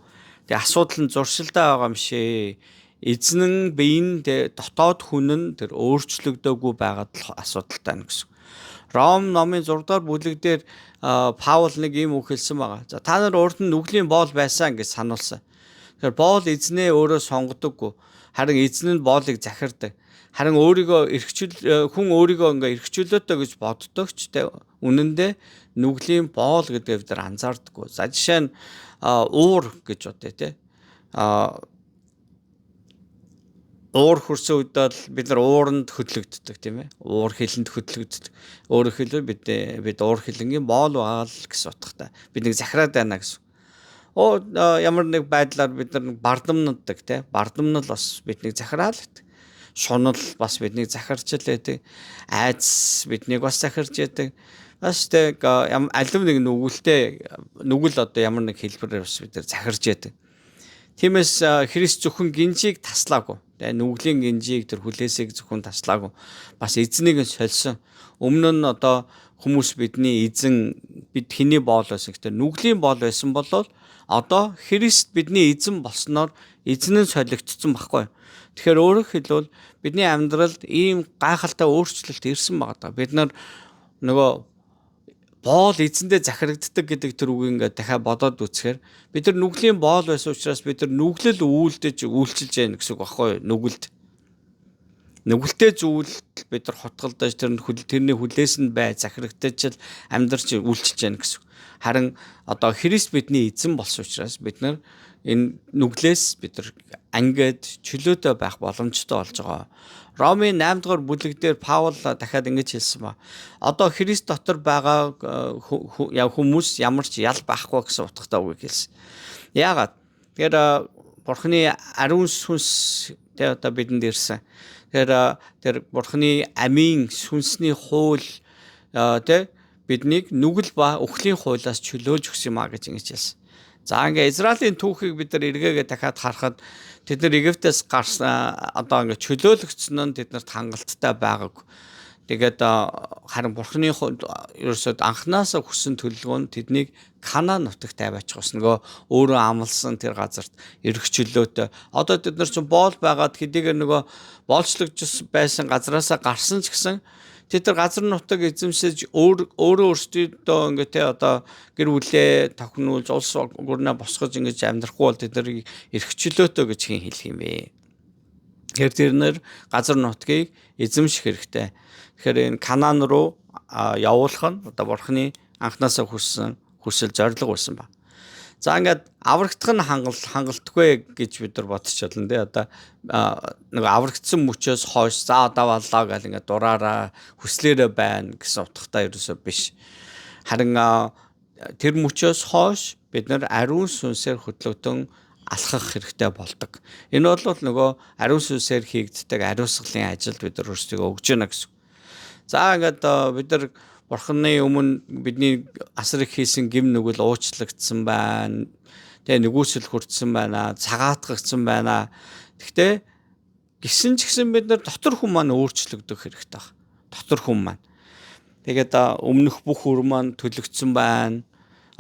Тэгээ асуудал нь зуршилдаа байгаа юм шээ. Эзэн нь бие нь дотоод хүн нь тэр өөрчлөгдөөгүй байгаад л асуудалтай байна гэсэн. Ром номын 6 дугаар бүлэг дээр Паул нэг ийм үг хэлсэн байгаа. За, та нар урд нь нүглийн боол байсан гэж сануулсан. Тэгэхээр боол эзнээ өөрөө сонгодоггүй. Харин эзэн нь боолыг захирдаг. Харин өөрийгөө эрхчил хүн өөрийгөө ингээ эрхчлөөтэй гэж боддогч тэ үнэндээ нүглийн боол гэдгээ бид нар анзаардаггүй. За, жишээ нь уур гэж бодъё, тэ. Уур хөрсөн үед бол бид нар ууранд хөдлөгддөг, тийм ээ. Уур хилэнд хөдлөгддөг. Өөрөөр хэлбэл бид уур хилэнгийн боол байгаа л гэсэн утгатай. Бид нэг захираад байна гэсэн. Ямар нэг байдлаар бид нар бардамнаддаг, тийм. Бардамнал бас биднийг захираал гэдэг. Шунал бас биднийг захирч л байдаг. Айдас биднийг бас захирч яадаг. Бас тэг алив нэг нүгэлтэй нүгэл одоо ямар нэг хэлбэрээр бас бид нар захирч яадаг. Тиймээс Христ зөвхөн гинжийг таслаагүй. Тэгээ нүглийн гинжийг, тэр хүлээсийг зөвхөн таслаагүй. Бас эзнийг нь сольсон. Өмнө нь одоо хүмүүс бидний эзэн, бид хэний боол байсан гэхээр нүглийн боол байсан бол одоо Христ бидний эзэн болсноор эзэн нь солигдсон байхгүй. Тэгэхээр өөрөөр хэлбэл бидний амьдралд ийм гайхалтай өөрчлөлт ирсэн байгаа даа. Бид нар нөгөө Боол эзэндээ захирагддаг гэдэг тэр үгийг ингээд дахиад бодоод үзэхээр бид нар нүглийн боол байсан учраас бид нар нүглэл үйлдэж үйлчилж яах гэсэн үг багхгүй юу? Нүгэлд. Нүгэлтэй зүйл бид нар хутгалдаж тэр тэрний хүлээс нь бай захирагдаж л амьдарч үйлчилж яах гэсэн. Харин одоо Христ бидний эзэн болсон учраас бид нар энэ нүглээс бид нар ангид чөлөөтэй байх боломжтой болж байгаа. Ромын 8 дугаар бүлэг дээр Паул дахиад ингэж хэлсэн ба. Одоо Христ дотор байгаа хүмүүс ямар ч ял байхгүй гэсэн утгатай үгийг хэлсэн. Яагаад? Тэгэхээр Бурхны ариун сүнс тэ одоо бидэнд ирсэн. Тэгэхээр тэр Бурхны амийн сүнсний хууль тэ биднийг нүгэл ба үхлийн хуулиас чөлөөлж өгсөн юм а гэж ингэж хэлсэн. За ингээ Израилийн түүхийг бид нар эргээгээ дахиад харахад тэд нар Египтээс гарсан одоо ингээ чөлөөлөгдсөн нь тэд нарт хангалттай байгаагүй. Тэгээд харин Бурхны ерөөсөө анхнаасаа хүссэн төлөвлөгөө нь тэднийг Канаан нутагт аваачих бас нөгөө өөрөө амласан тэр газарт эрх чөлөөтэй. Одоо тэд нар чинь боол байгаад хэдийгээр нөгөө боолчлогдож байсан газраасаа гарсан ч гэсэн тэд нар газар нутаг эзэмшиж өөрөө өөрсдөө ингээ те одоо гэр бүлээ тохируулж улс гүрнээ босгож ингэж амьдрахгүй бол тэд нарыг эрх чөлөөтэй гэж хэн хэлэх юм бэ? Тэгэхээр тэр нэр газар нутгийг эзэмших хэрэгтэй. Тэгэхээр энэ Канаан руу явуулах нь одоо Бурхны анхнаасаа хүссэн хүсэл зорилго байсан ба. За ингээд аврагдах нь хангалтгүй гэж бид нар бодчихвол нэ одоо нэг аврагдсан мөчөөс хойш за одоо боллоо гэл ингээд дураараа хүслээрээ байна гэсэн утгатай ерөөсөө биш. Харин тэр мөчөөс хойш бид нар ариун сүнсээр хөдлөгдөн алхах хэрэгтэй болдог. Энэ бол нөгөө ариун сүнсээр хийгддэг ариусгалын ажилд бид нар өөрсдийгөө өгж байна гэсэн. За ингээд бид нар Бурхны өмнө бидний асар их хийсэн гим нүгэл уучлагдсан байна. Тэгээ нэгүсэл хүртсэн байна, цагаатгагдсан байна. Гэхдээ гисэн ч гэсэн бид нар дотор хүн маань өөрчлөгдөх хэрэгтэй байна. Дотор хүн маань. Тэгээд өмнөх бүх үр маань төлөгдсөн байна.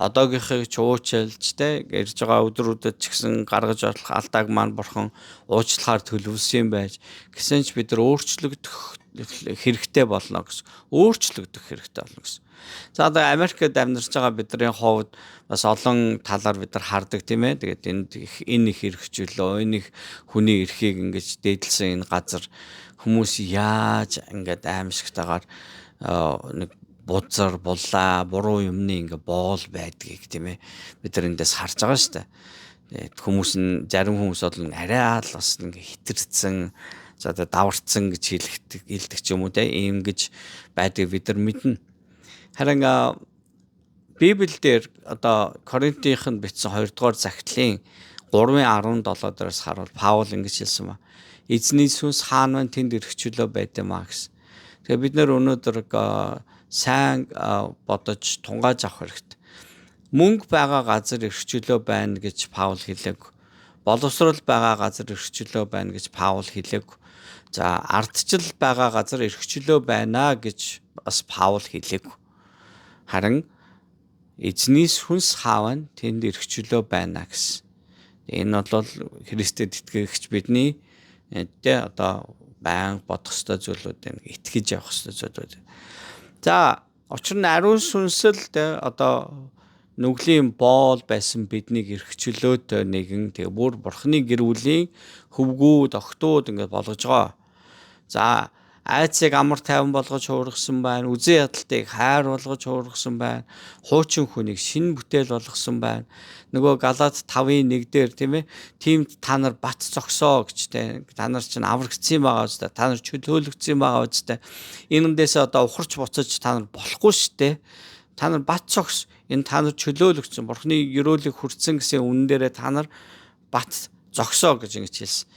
Одоогийнхыг ч уучлж тэ ирж байгаа өдрүүдэд ч гэсэн гаргаж болох алдааг маань бурхан уучлахаар төлөвлөсөн юм байж гисэн ч бид нар өөрчлөгдөх хэрэгтэй болно гэсэн. Өөрчлөгдөх хэрэгтэй болно гэсэн. За одоо Америкт амьдарч байгаа бидний хувьд бас олон талаар бид нар хардаг тийм ээ. Тэгээд энд энэ их эрхчлөө, энэ их хүний эрхийг ингэж дээдлсэн энэ газар хүмүүс яаж ингээд аимшигтайгаар нэг бузар, булаа, буруу юмны ингээ боол байдгийг тийм ээ. Бид нар эндээс харж байгаа шүү дээ. Тэгээд хүмүүс нь зарим хүмүүс бол арай л бас ингээ хитэрсэн, за одоо даварцсан гэж хэлдэг ч юм уу те ийм гэж байдгийг бид нар мэднэ. Харин Библиэлд одоо Коринтынханд бичсэн 2 дугаар захидлын 3:17 дээрээс харуул Паул ингэж хэлсэн ба. Эзний сүнс хаана байна тэнд эрх чөлөө байд юм а гэсэн. Тэгэхээр бид нар өнөөдөр сайн бодож тунгааж авах хэрэгтэй. Мөнгө байгаа газар эрх чөлөө байна гэж Паул хэлээг. Боловсрол байгаа газар эрх чөлөө байна гэж Паул хэлээг. За ардчил байгаа газар эрх чөлөө байна гэж бас Паул хэлээг. Харин эзний сүнс хаавна тэнд эрх чөлөө байна гэсэн. Энэ бол Христэд итгэгч бидний тэ одоо баян бодох ёстой зүйлүүд байна. Итгэж явах ёстой зүйлүүд. За учир нь ариун сүнсэл тэ одоо нүглийн боол байсан биднийг эрх чөлөөтэй нэгэн тэгээ бүр бурхны гэр бүлийн хөвгүүд, огтуд ингээд болгож байгаа. За айцыг амар тайван болгож хуургасан байна. Үзэн ядалтыг хайр болгож хуургасан байна. Хуучин хүнийг шинэ бүтээл болгосон байна. Нөгөө Галаат 5-ын 1 дээр тийм ээ. Тиймд та нар бат зогсоо гэж те. Та нар чинь аврагдсан байгаа үстэй. Та нар чөлөөлөгдсөн байгаа үстэй. Энэндээс одоо ухарч буцаж та нар болохгүй шүү дээ. Та нар бат зогс. Энэ та нар чөлөөлөгдсөн. Бурхны ерөөлийг хүртсэн гэсэн үнэн дээрээ та нар бат зогсоо гэж ингэж хэлсэн.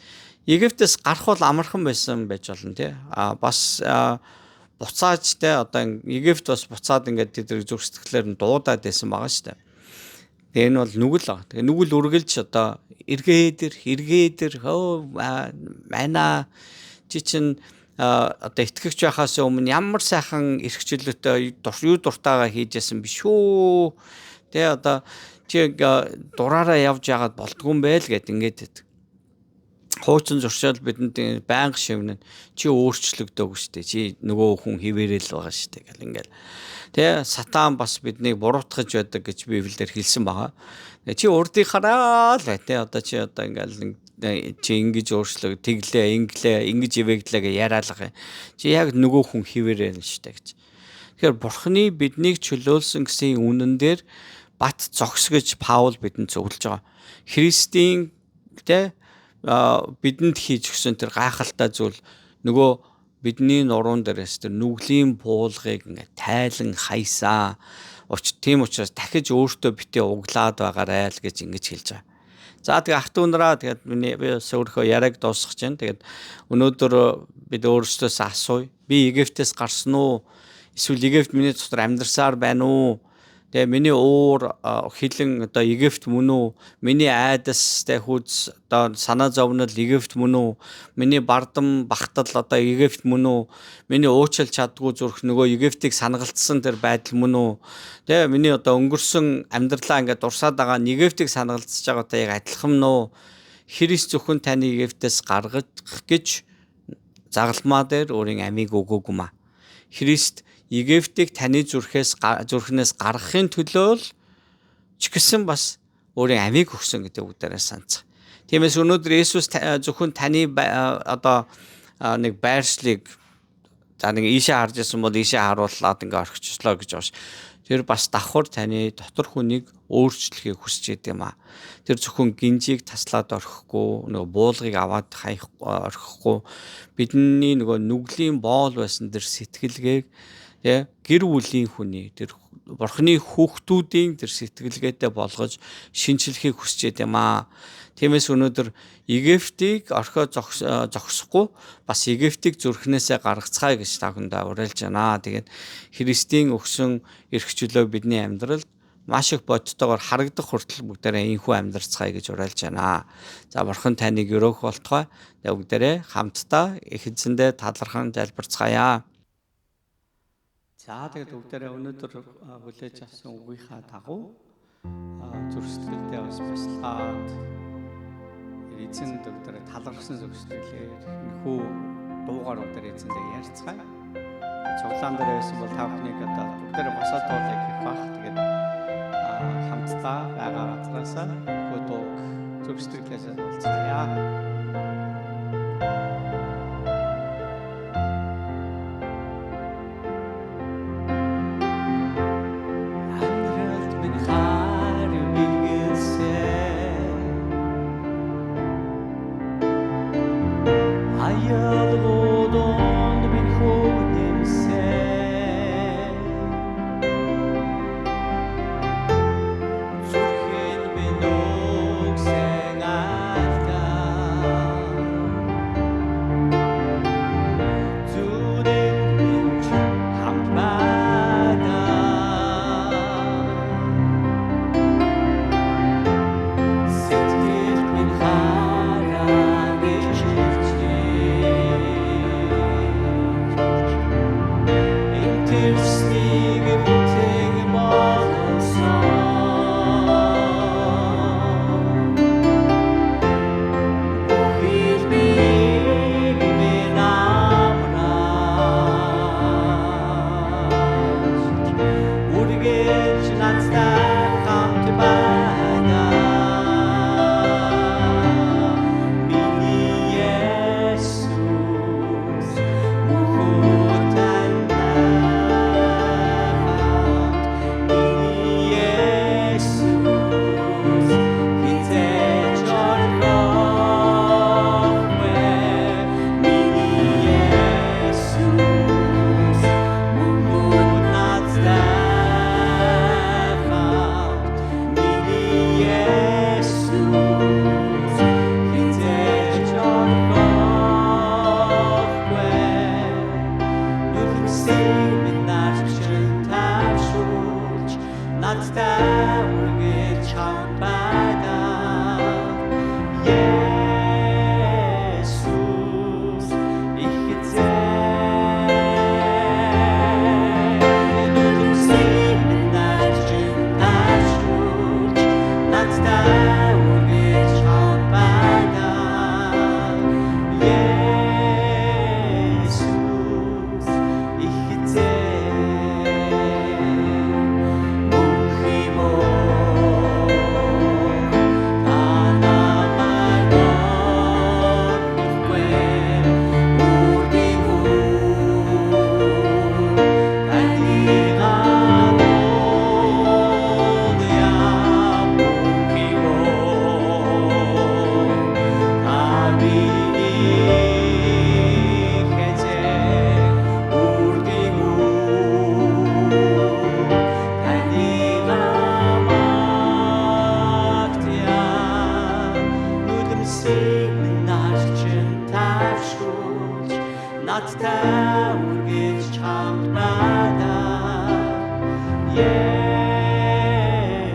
Египтээс гарах бол амархан байсан байж болно тий. А бас буцааж те одоо Египт бас буцаад ингээд тэд нар зүрх сэтгэлээр нь дуудаад байсан байгаа шүү дээ. Тэгээ энэ бол нүгэл баг. Тэгээ нүгэл үргэлж одоо эргээд ир хөө майна чи чин одоо итгэгч байхаас өмнө ямар сайхан эрх чөлөөтэй юу дуртайгаа хийжсэн биш үү? Тэ одоо чи дураараа явж яагаад болдгүй юм бэ л гэд ингээд. Хуучин зуршил бидэнд байнга шивнэ. Чи өөрчлөгдөөгүй шүү дээ. Чи нөгөө хүн хിവэрэл байгаа шүү дээ гэл ингээл. Тэ сатан бас биднийг буруутгаж байдаг гэж Библиэлд хэлсэн байгаа. Чи урдынхаараа л бай тэ одоо чи одоо ингээл чи ингэж өөрчлөг тэглээ инглээ ингэж ивэглээ гэж яриалга. Чи яг нөгөө хүн хിവэрэл шүү дээ гэж. Тэгэхээр Бурхны биднийг чөлөөлсөн гэсэн үнэн дээр бат зогс гэж Паул бидэнд зөвлөж байгаа. Христийн тэ бидэнд хийж өгсөн тэр гайхалтай зүйл нөгөө бидний нуруунд дээрээс тэр нүглийн буулгыг ингээ тайлан хайсаа. Тийм учраас дахиж өөртөө битээ углаад байгаарай л гэж ингэж хэлж байгаа. За тэгээ ах トゥ нараа тэгээд миний би өөрийнхөө яриаг дуусгах чинь. Тэгээд өнөөдөр бид өөрсдөөс асууя. Би Египтээс гарсан уу? Эсвэл Египт миний дотор амьдарсаар байна уу? Тэгээ миний уур хилэн одоо Египт мөн үү? Миний айдас тэ хүз одоо санаа зовнил Египт мөн үү? Миний бардам багтал одоо Египт мөн үү? Миний уучлж чаддгүй зүрх нөгөө Египтийг санагалдсан тэр байдал мөн үү? Тэгээ миний одоо өнгөрсөн амьдралаа ингээд дурсаад байгаа Египтийг санагалдсаж байгаатай яг адилхан нь үү? Христ зөвхөн таны Египтээс гаргах гэж загалмаа дээр өөрийн амийг өгөөгүй маа. Христ Египтийг таны зүрхнээс гаргахын төлөө л ч гэсэн бас өөрийн амийг өгсөн гэдэг үг дээрээ санацгаа. Тиймээс өнөөдөр Есүс зөвхөн таны одоо нэг байршлыг за нэг ийшээ харж исэн бол ийшээ харууллаад ингээ орхичлоо гэж байгаа ш. Тэр бас давхар таны дотор хүнийг өөрчлөхийг хүсэж идэм аа. Тэр зөвхөн гинжийг таслаад орхихгүй, нөгөө буулгыг аваад хаях орхихгүй, бидний нөгөө нүглийн боол байсан тэр сэтгэлгээг тэ гэр бүлийн хүний тэр Бурхны хүүхдүүдийн тэр сэтгэлгээтэй болгож шинчлэхийг хүсэж идэм аа. Тиймээс өнөөдөр Египтийг орхио зогсохгүй бас Египтийг зүрхнээсээ гаргацгаая гэж та бүхэндээ уриалж байна. Тэгээд Христийн өгсөн эрх чөлөө бидний амьдралд маш их бодтойгоор харагдах хүртэл бүгдээрээ энхүү амьдарцгаая гэж уриалж байна. За Бурхан таныг өрөөх болтугай. Тэгээд бүгдээрээ хамтдаа их эзэндээ талархан залбирцгаая. За тэгээд бүгдээрээ өнөөдөр хүлээж авсан үгийнхаа дагуу зүрх сэтгэлдээ бас бясалгаад эзэн бүгдээрээ талархсан зүрх сэтгэлээр энэхүү дуугаар бүгдээрээ эзэндээ ярьцгаая. Цуглаан дээр байсан бол та бүхнийг одоо бүгдээрээ босоод дуулах гэх бах. Тэгээд хамтдаа байгаа газраасаа энэхүү дууг зүрх сэтгэлээсээ дуулцгаая.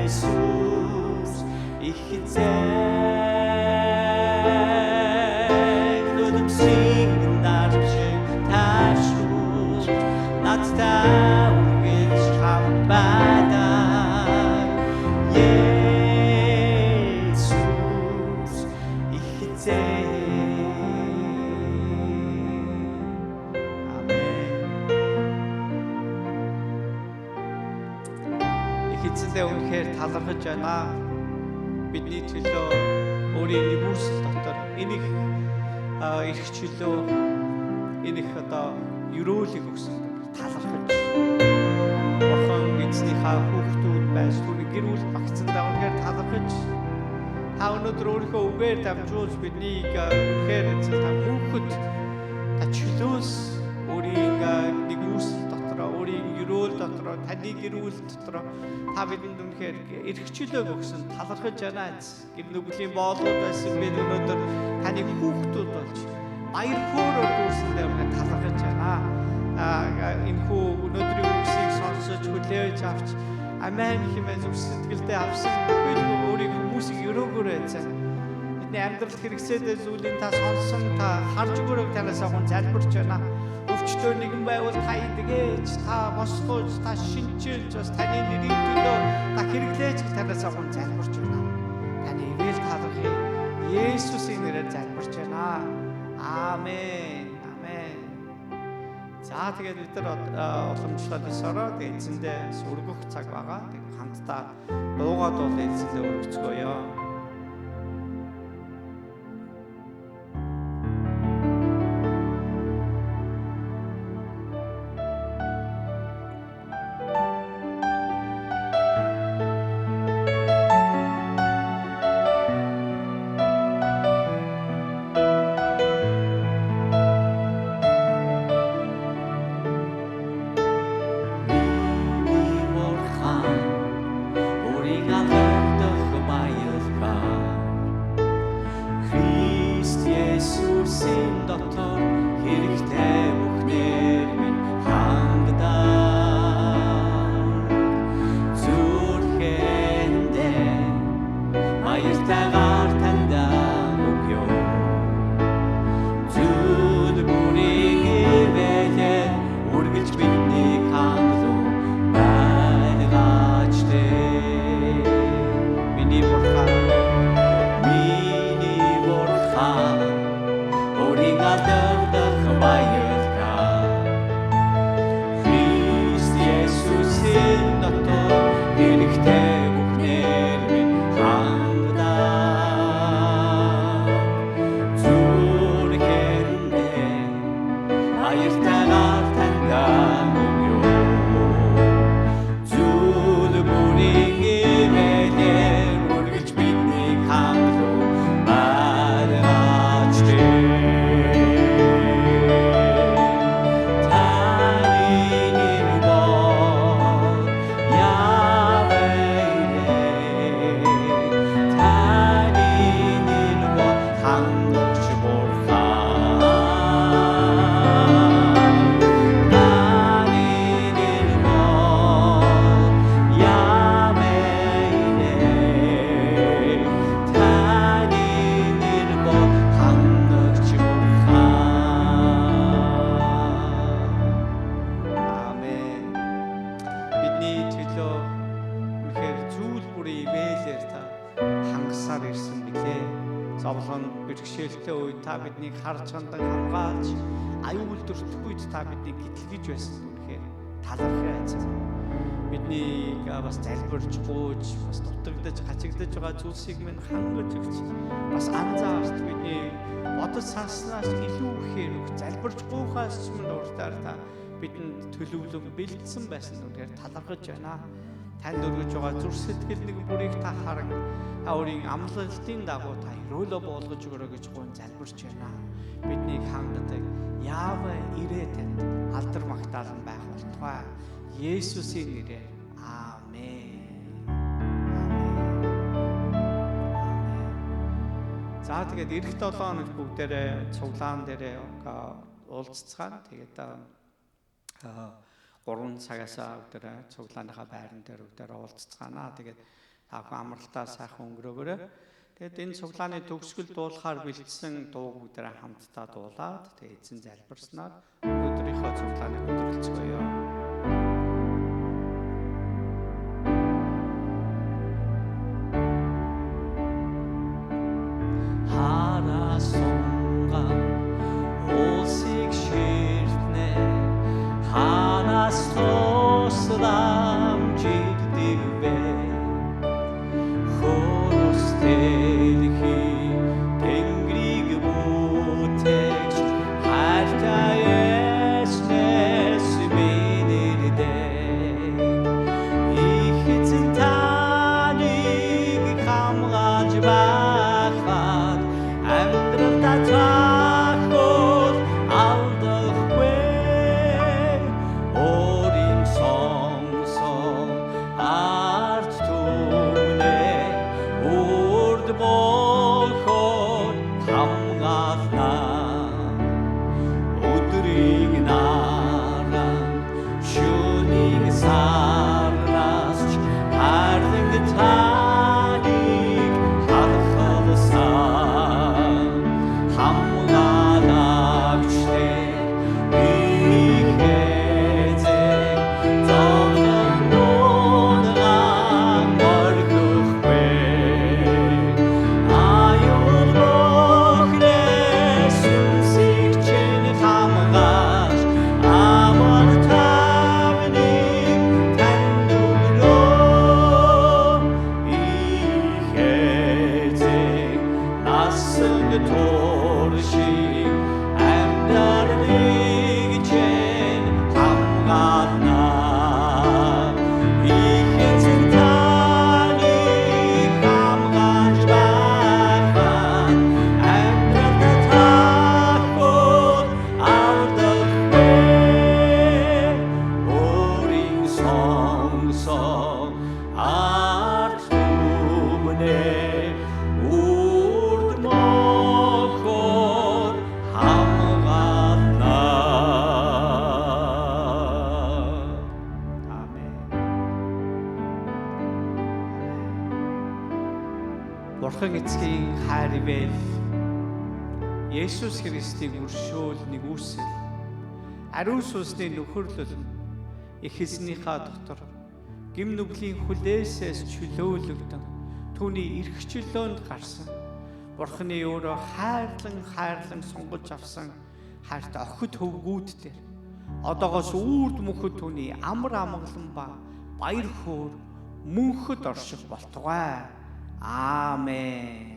Есүс их эзэн нулимсийн нарчин ташруулж надтай үргэлж хамт байдаг. Есүс их эзэн. Амен. Их эзэндээ үнэхээр талархаж байна. Бидний төлөө өөрийн нэгүсэл дотор энэх эрх чөлөө, энэх одоо ерөөлийг өгсөн талархаж. Бурхан эзнийхээ хүүхдүүд байж түүний гэр бүл багцсандаа үнэхээр талархаж. Та өнөөдөр өөрийнхөө үгээр дамжуулж биднийг үнэхээр эзэн та мөнхөд та чөлөөс өөрийн нэгүсэл дотор, өөрийн ерөөл дотор, таны гэр бүл дотор та бидэнд үнэхээр эрх чөлөөг өгсөн талархаж байна. Гэр нүглийн боолууд байсан бид өнөөдөр таны хүүхдүүд болж баяр хөөрөөр дүүрсэндээ үнэхээр талархаж байна. Энэхүү өнөөдрийн үгсийг сонсож хүлээж авч амен хэмээн зүрх сэтгэлдээ авсан бид өөрийг хүмүүсийг өрөөгөөрэй эзэн. Бидний амьдралд хэрэгцээтэй зүйлийг та сонссон, та харж өгөөрэй танаас агун залбирч байна. Өвчтөө нэгэн байвал та эдгэж, та босгож, та шинчилж, бас таны нэрийн төлөө та хэрэглээж танаас агун залбирч байна. Таны ивэл талархъя. Есүсийн нэрээр залбирч байна. Амен. Амен. За тэгээд бид нар уламжлал ёсороо тэгээд эзэндээ өргөх цаг байгаа. Тэгээд хамтдаа дуугаад бол эзэндээ өргөцгөөё. Миний бурхан өөрийг алгадах баялгаар Христ Есүсийн дотор хэрэгтэй бүхнээр минь хангадаг. Зүрхэндээ баяртайгаар тандаа өгье. Зүйл бүрийг ивэлээ үргэлж биднийг хангалуун байлгаач дээ. Миний бурхан, Миний бурхан өөрийг алгадах баялгаар Христ Есүсийн дотор хэрэгтэй бүхнээр минь хангадаг. Зүрхэндээ баяртайгаар тандаа өгье. Зүйл бүрийг ивэлээ үргэлж биднийг хангалуун байлгаач дээ. Таны нэр бол Явэ. Таны нэр бол хангагч бурхан. Таны нэр бол Явэ. Таны нэр бол хангагч бурхан. Амен. Бидний төлөө үнэхээр зүйл бүрийн ивэлээр та хангасаар ирсэн билээ. Зовлон бэрхшээлтэй үед та биднийг харж хандан хамгаалж, аюул дүртэх үед та биднийг гэтлгэж байсан үнэхээр талархай эзэн. Биднийг бас залбирч гуйж, бас дутагдаж, хачигдаж байгаа зүйлсийг минь хангаж өгч, бас анзаарч бидний бодож санснаас илүү ихээр өгч, залбирч гуйхаас ч минь уртаар та бидэнд төлөвлөг бэлдсэн байсан үнэхээр талархаж байна. Танд өргөж байгаа зүрх сэтгэл нэг бүрийг та харан, та өөрийн амлалтын дагуу та ерөөлөө буулгаж өгөрэй гэж гуйн залбирч байна. Биднийг хангадаг Яавэ ирээ танд алдар магтаал нь байх болтугай. Есүсийн нэрээр амен. Амен. За тэгээд эх 7 хоногт бүгдээрээ цуглаан дээрээ уулзцгаана. Тэгээд 3 цагаас өдөр цуглааныхаа байран дээр өдөр уулзцгаана. Тэгээд та бүхэн амралтаа сайхан өнгөрөөгөөрэй. Тэгээд энэ цуглааны төгсгөл дуулахаар бэлдсэн дууг бүгдээ хамтдаа дуулаад тэгээд эзэн залбирснаар өнөөдрийнхөө цуглааныг өндөрлөцгөөе. Бурхан эцгийн хайр ивэл Есүс Христийн өршөөл нэгүсэл ариун сүнсний нөхөрлөл их эзнийхээ дотор гэм нүглийн хүлээсээс чөлөөлөгдөн түүний эрх чөлөөнд гарсан Бурханы өөрөө хайрлан сонгож авсан хайртай охид хөвгүүд дээр одоогоос үрд мөнхөд түүний амар амгалан ба баяр хөөр мөнхөд орших болтугай. Амен.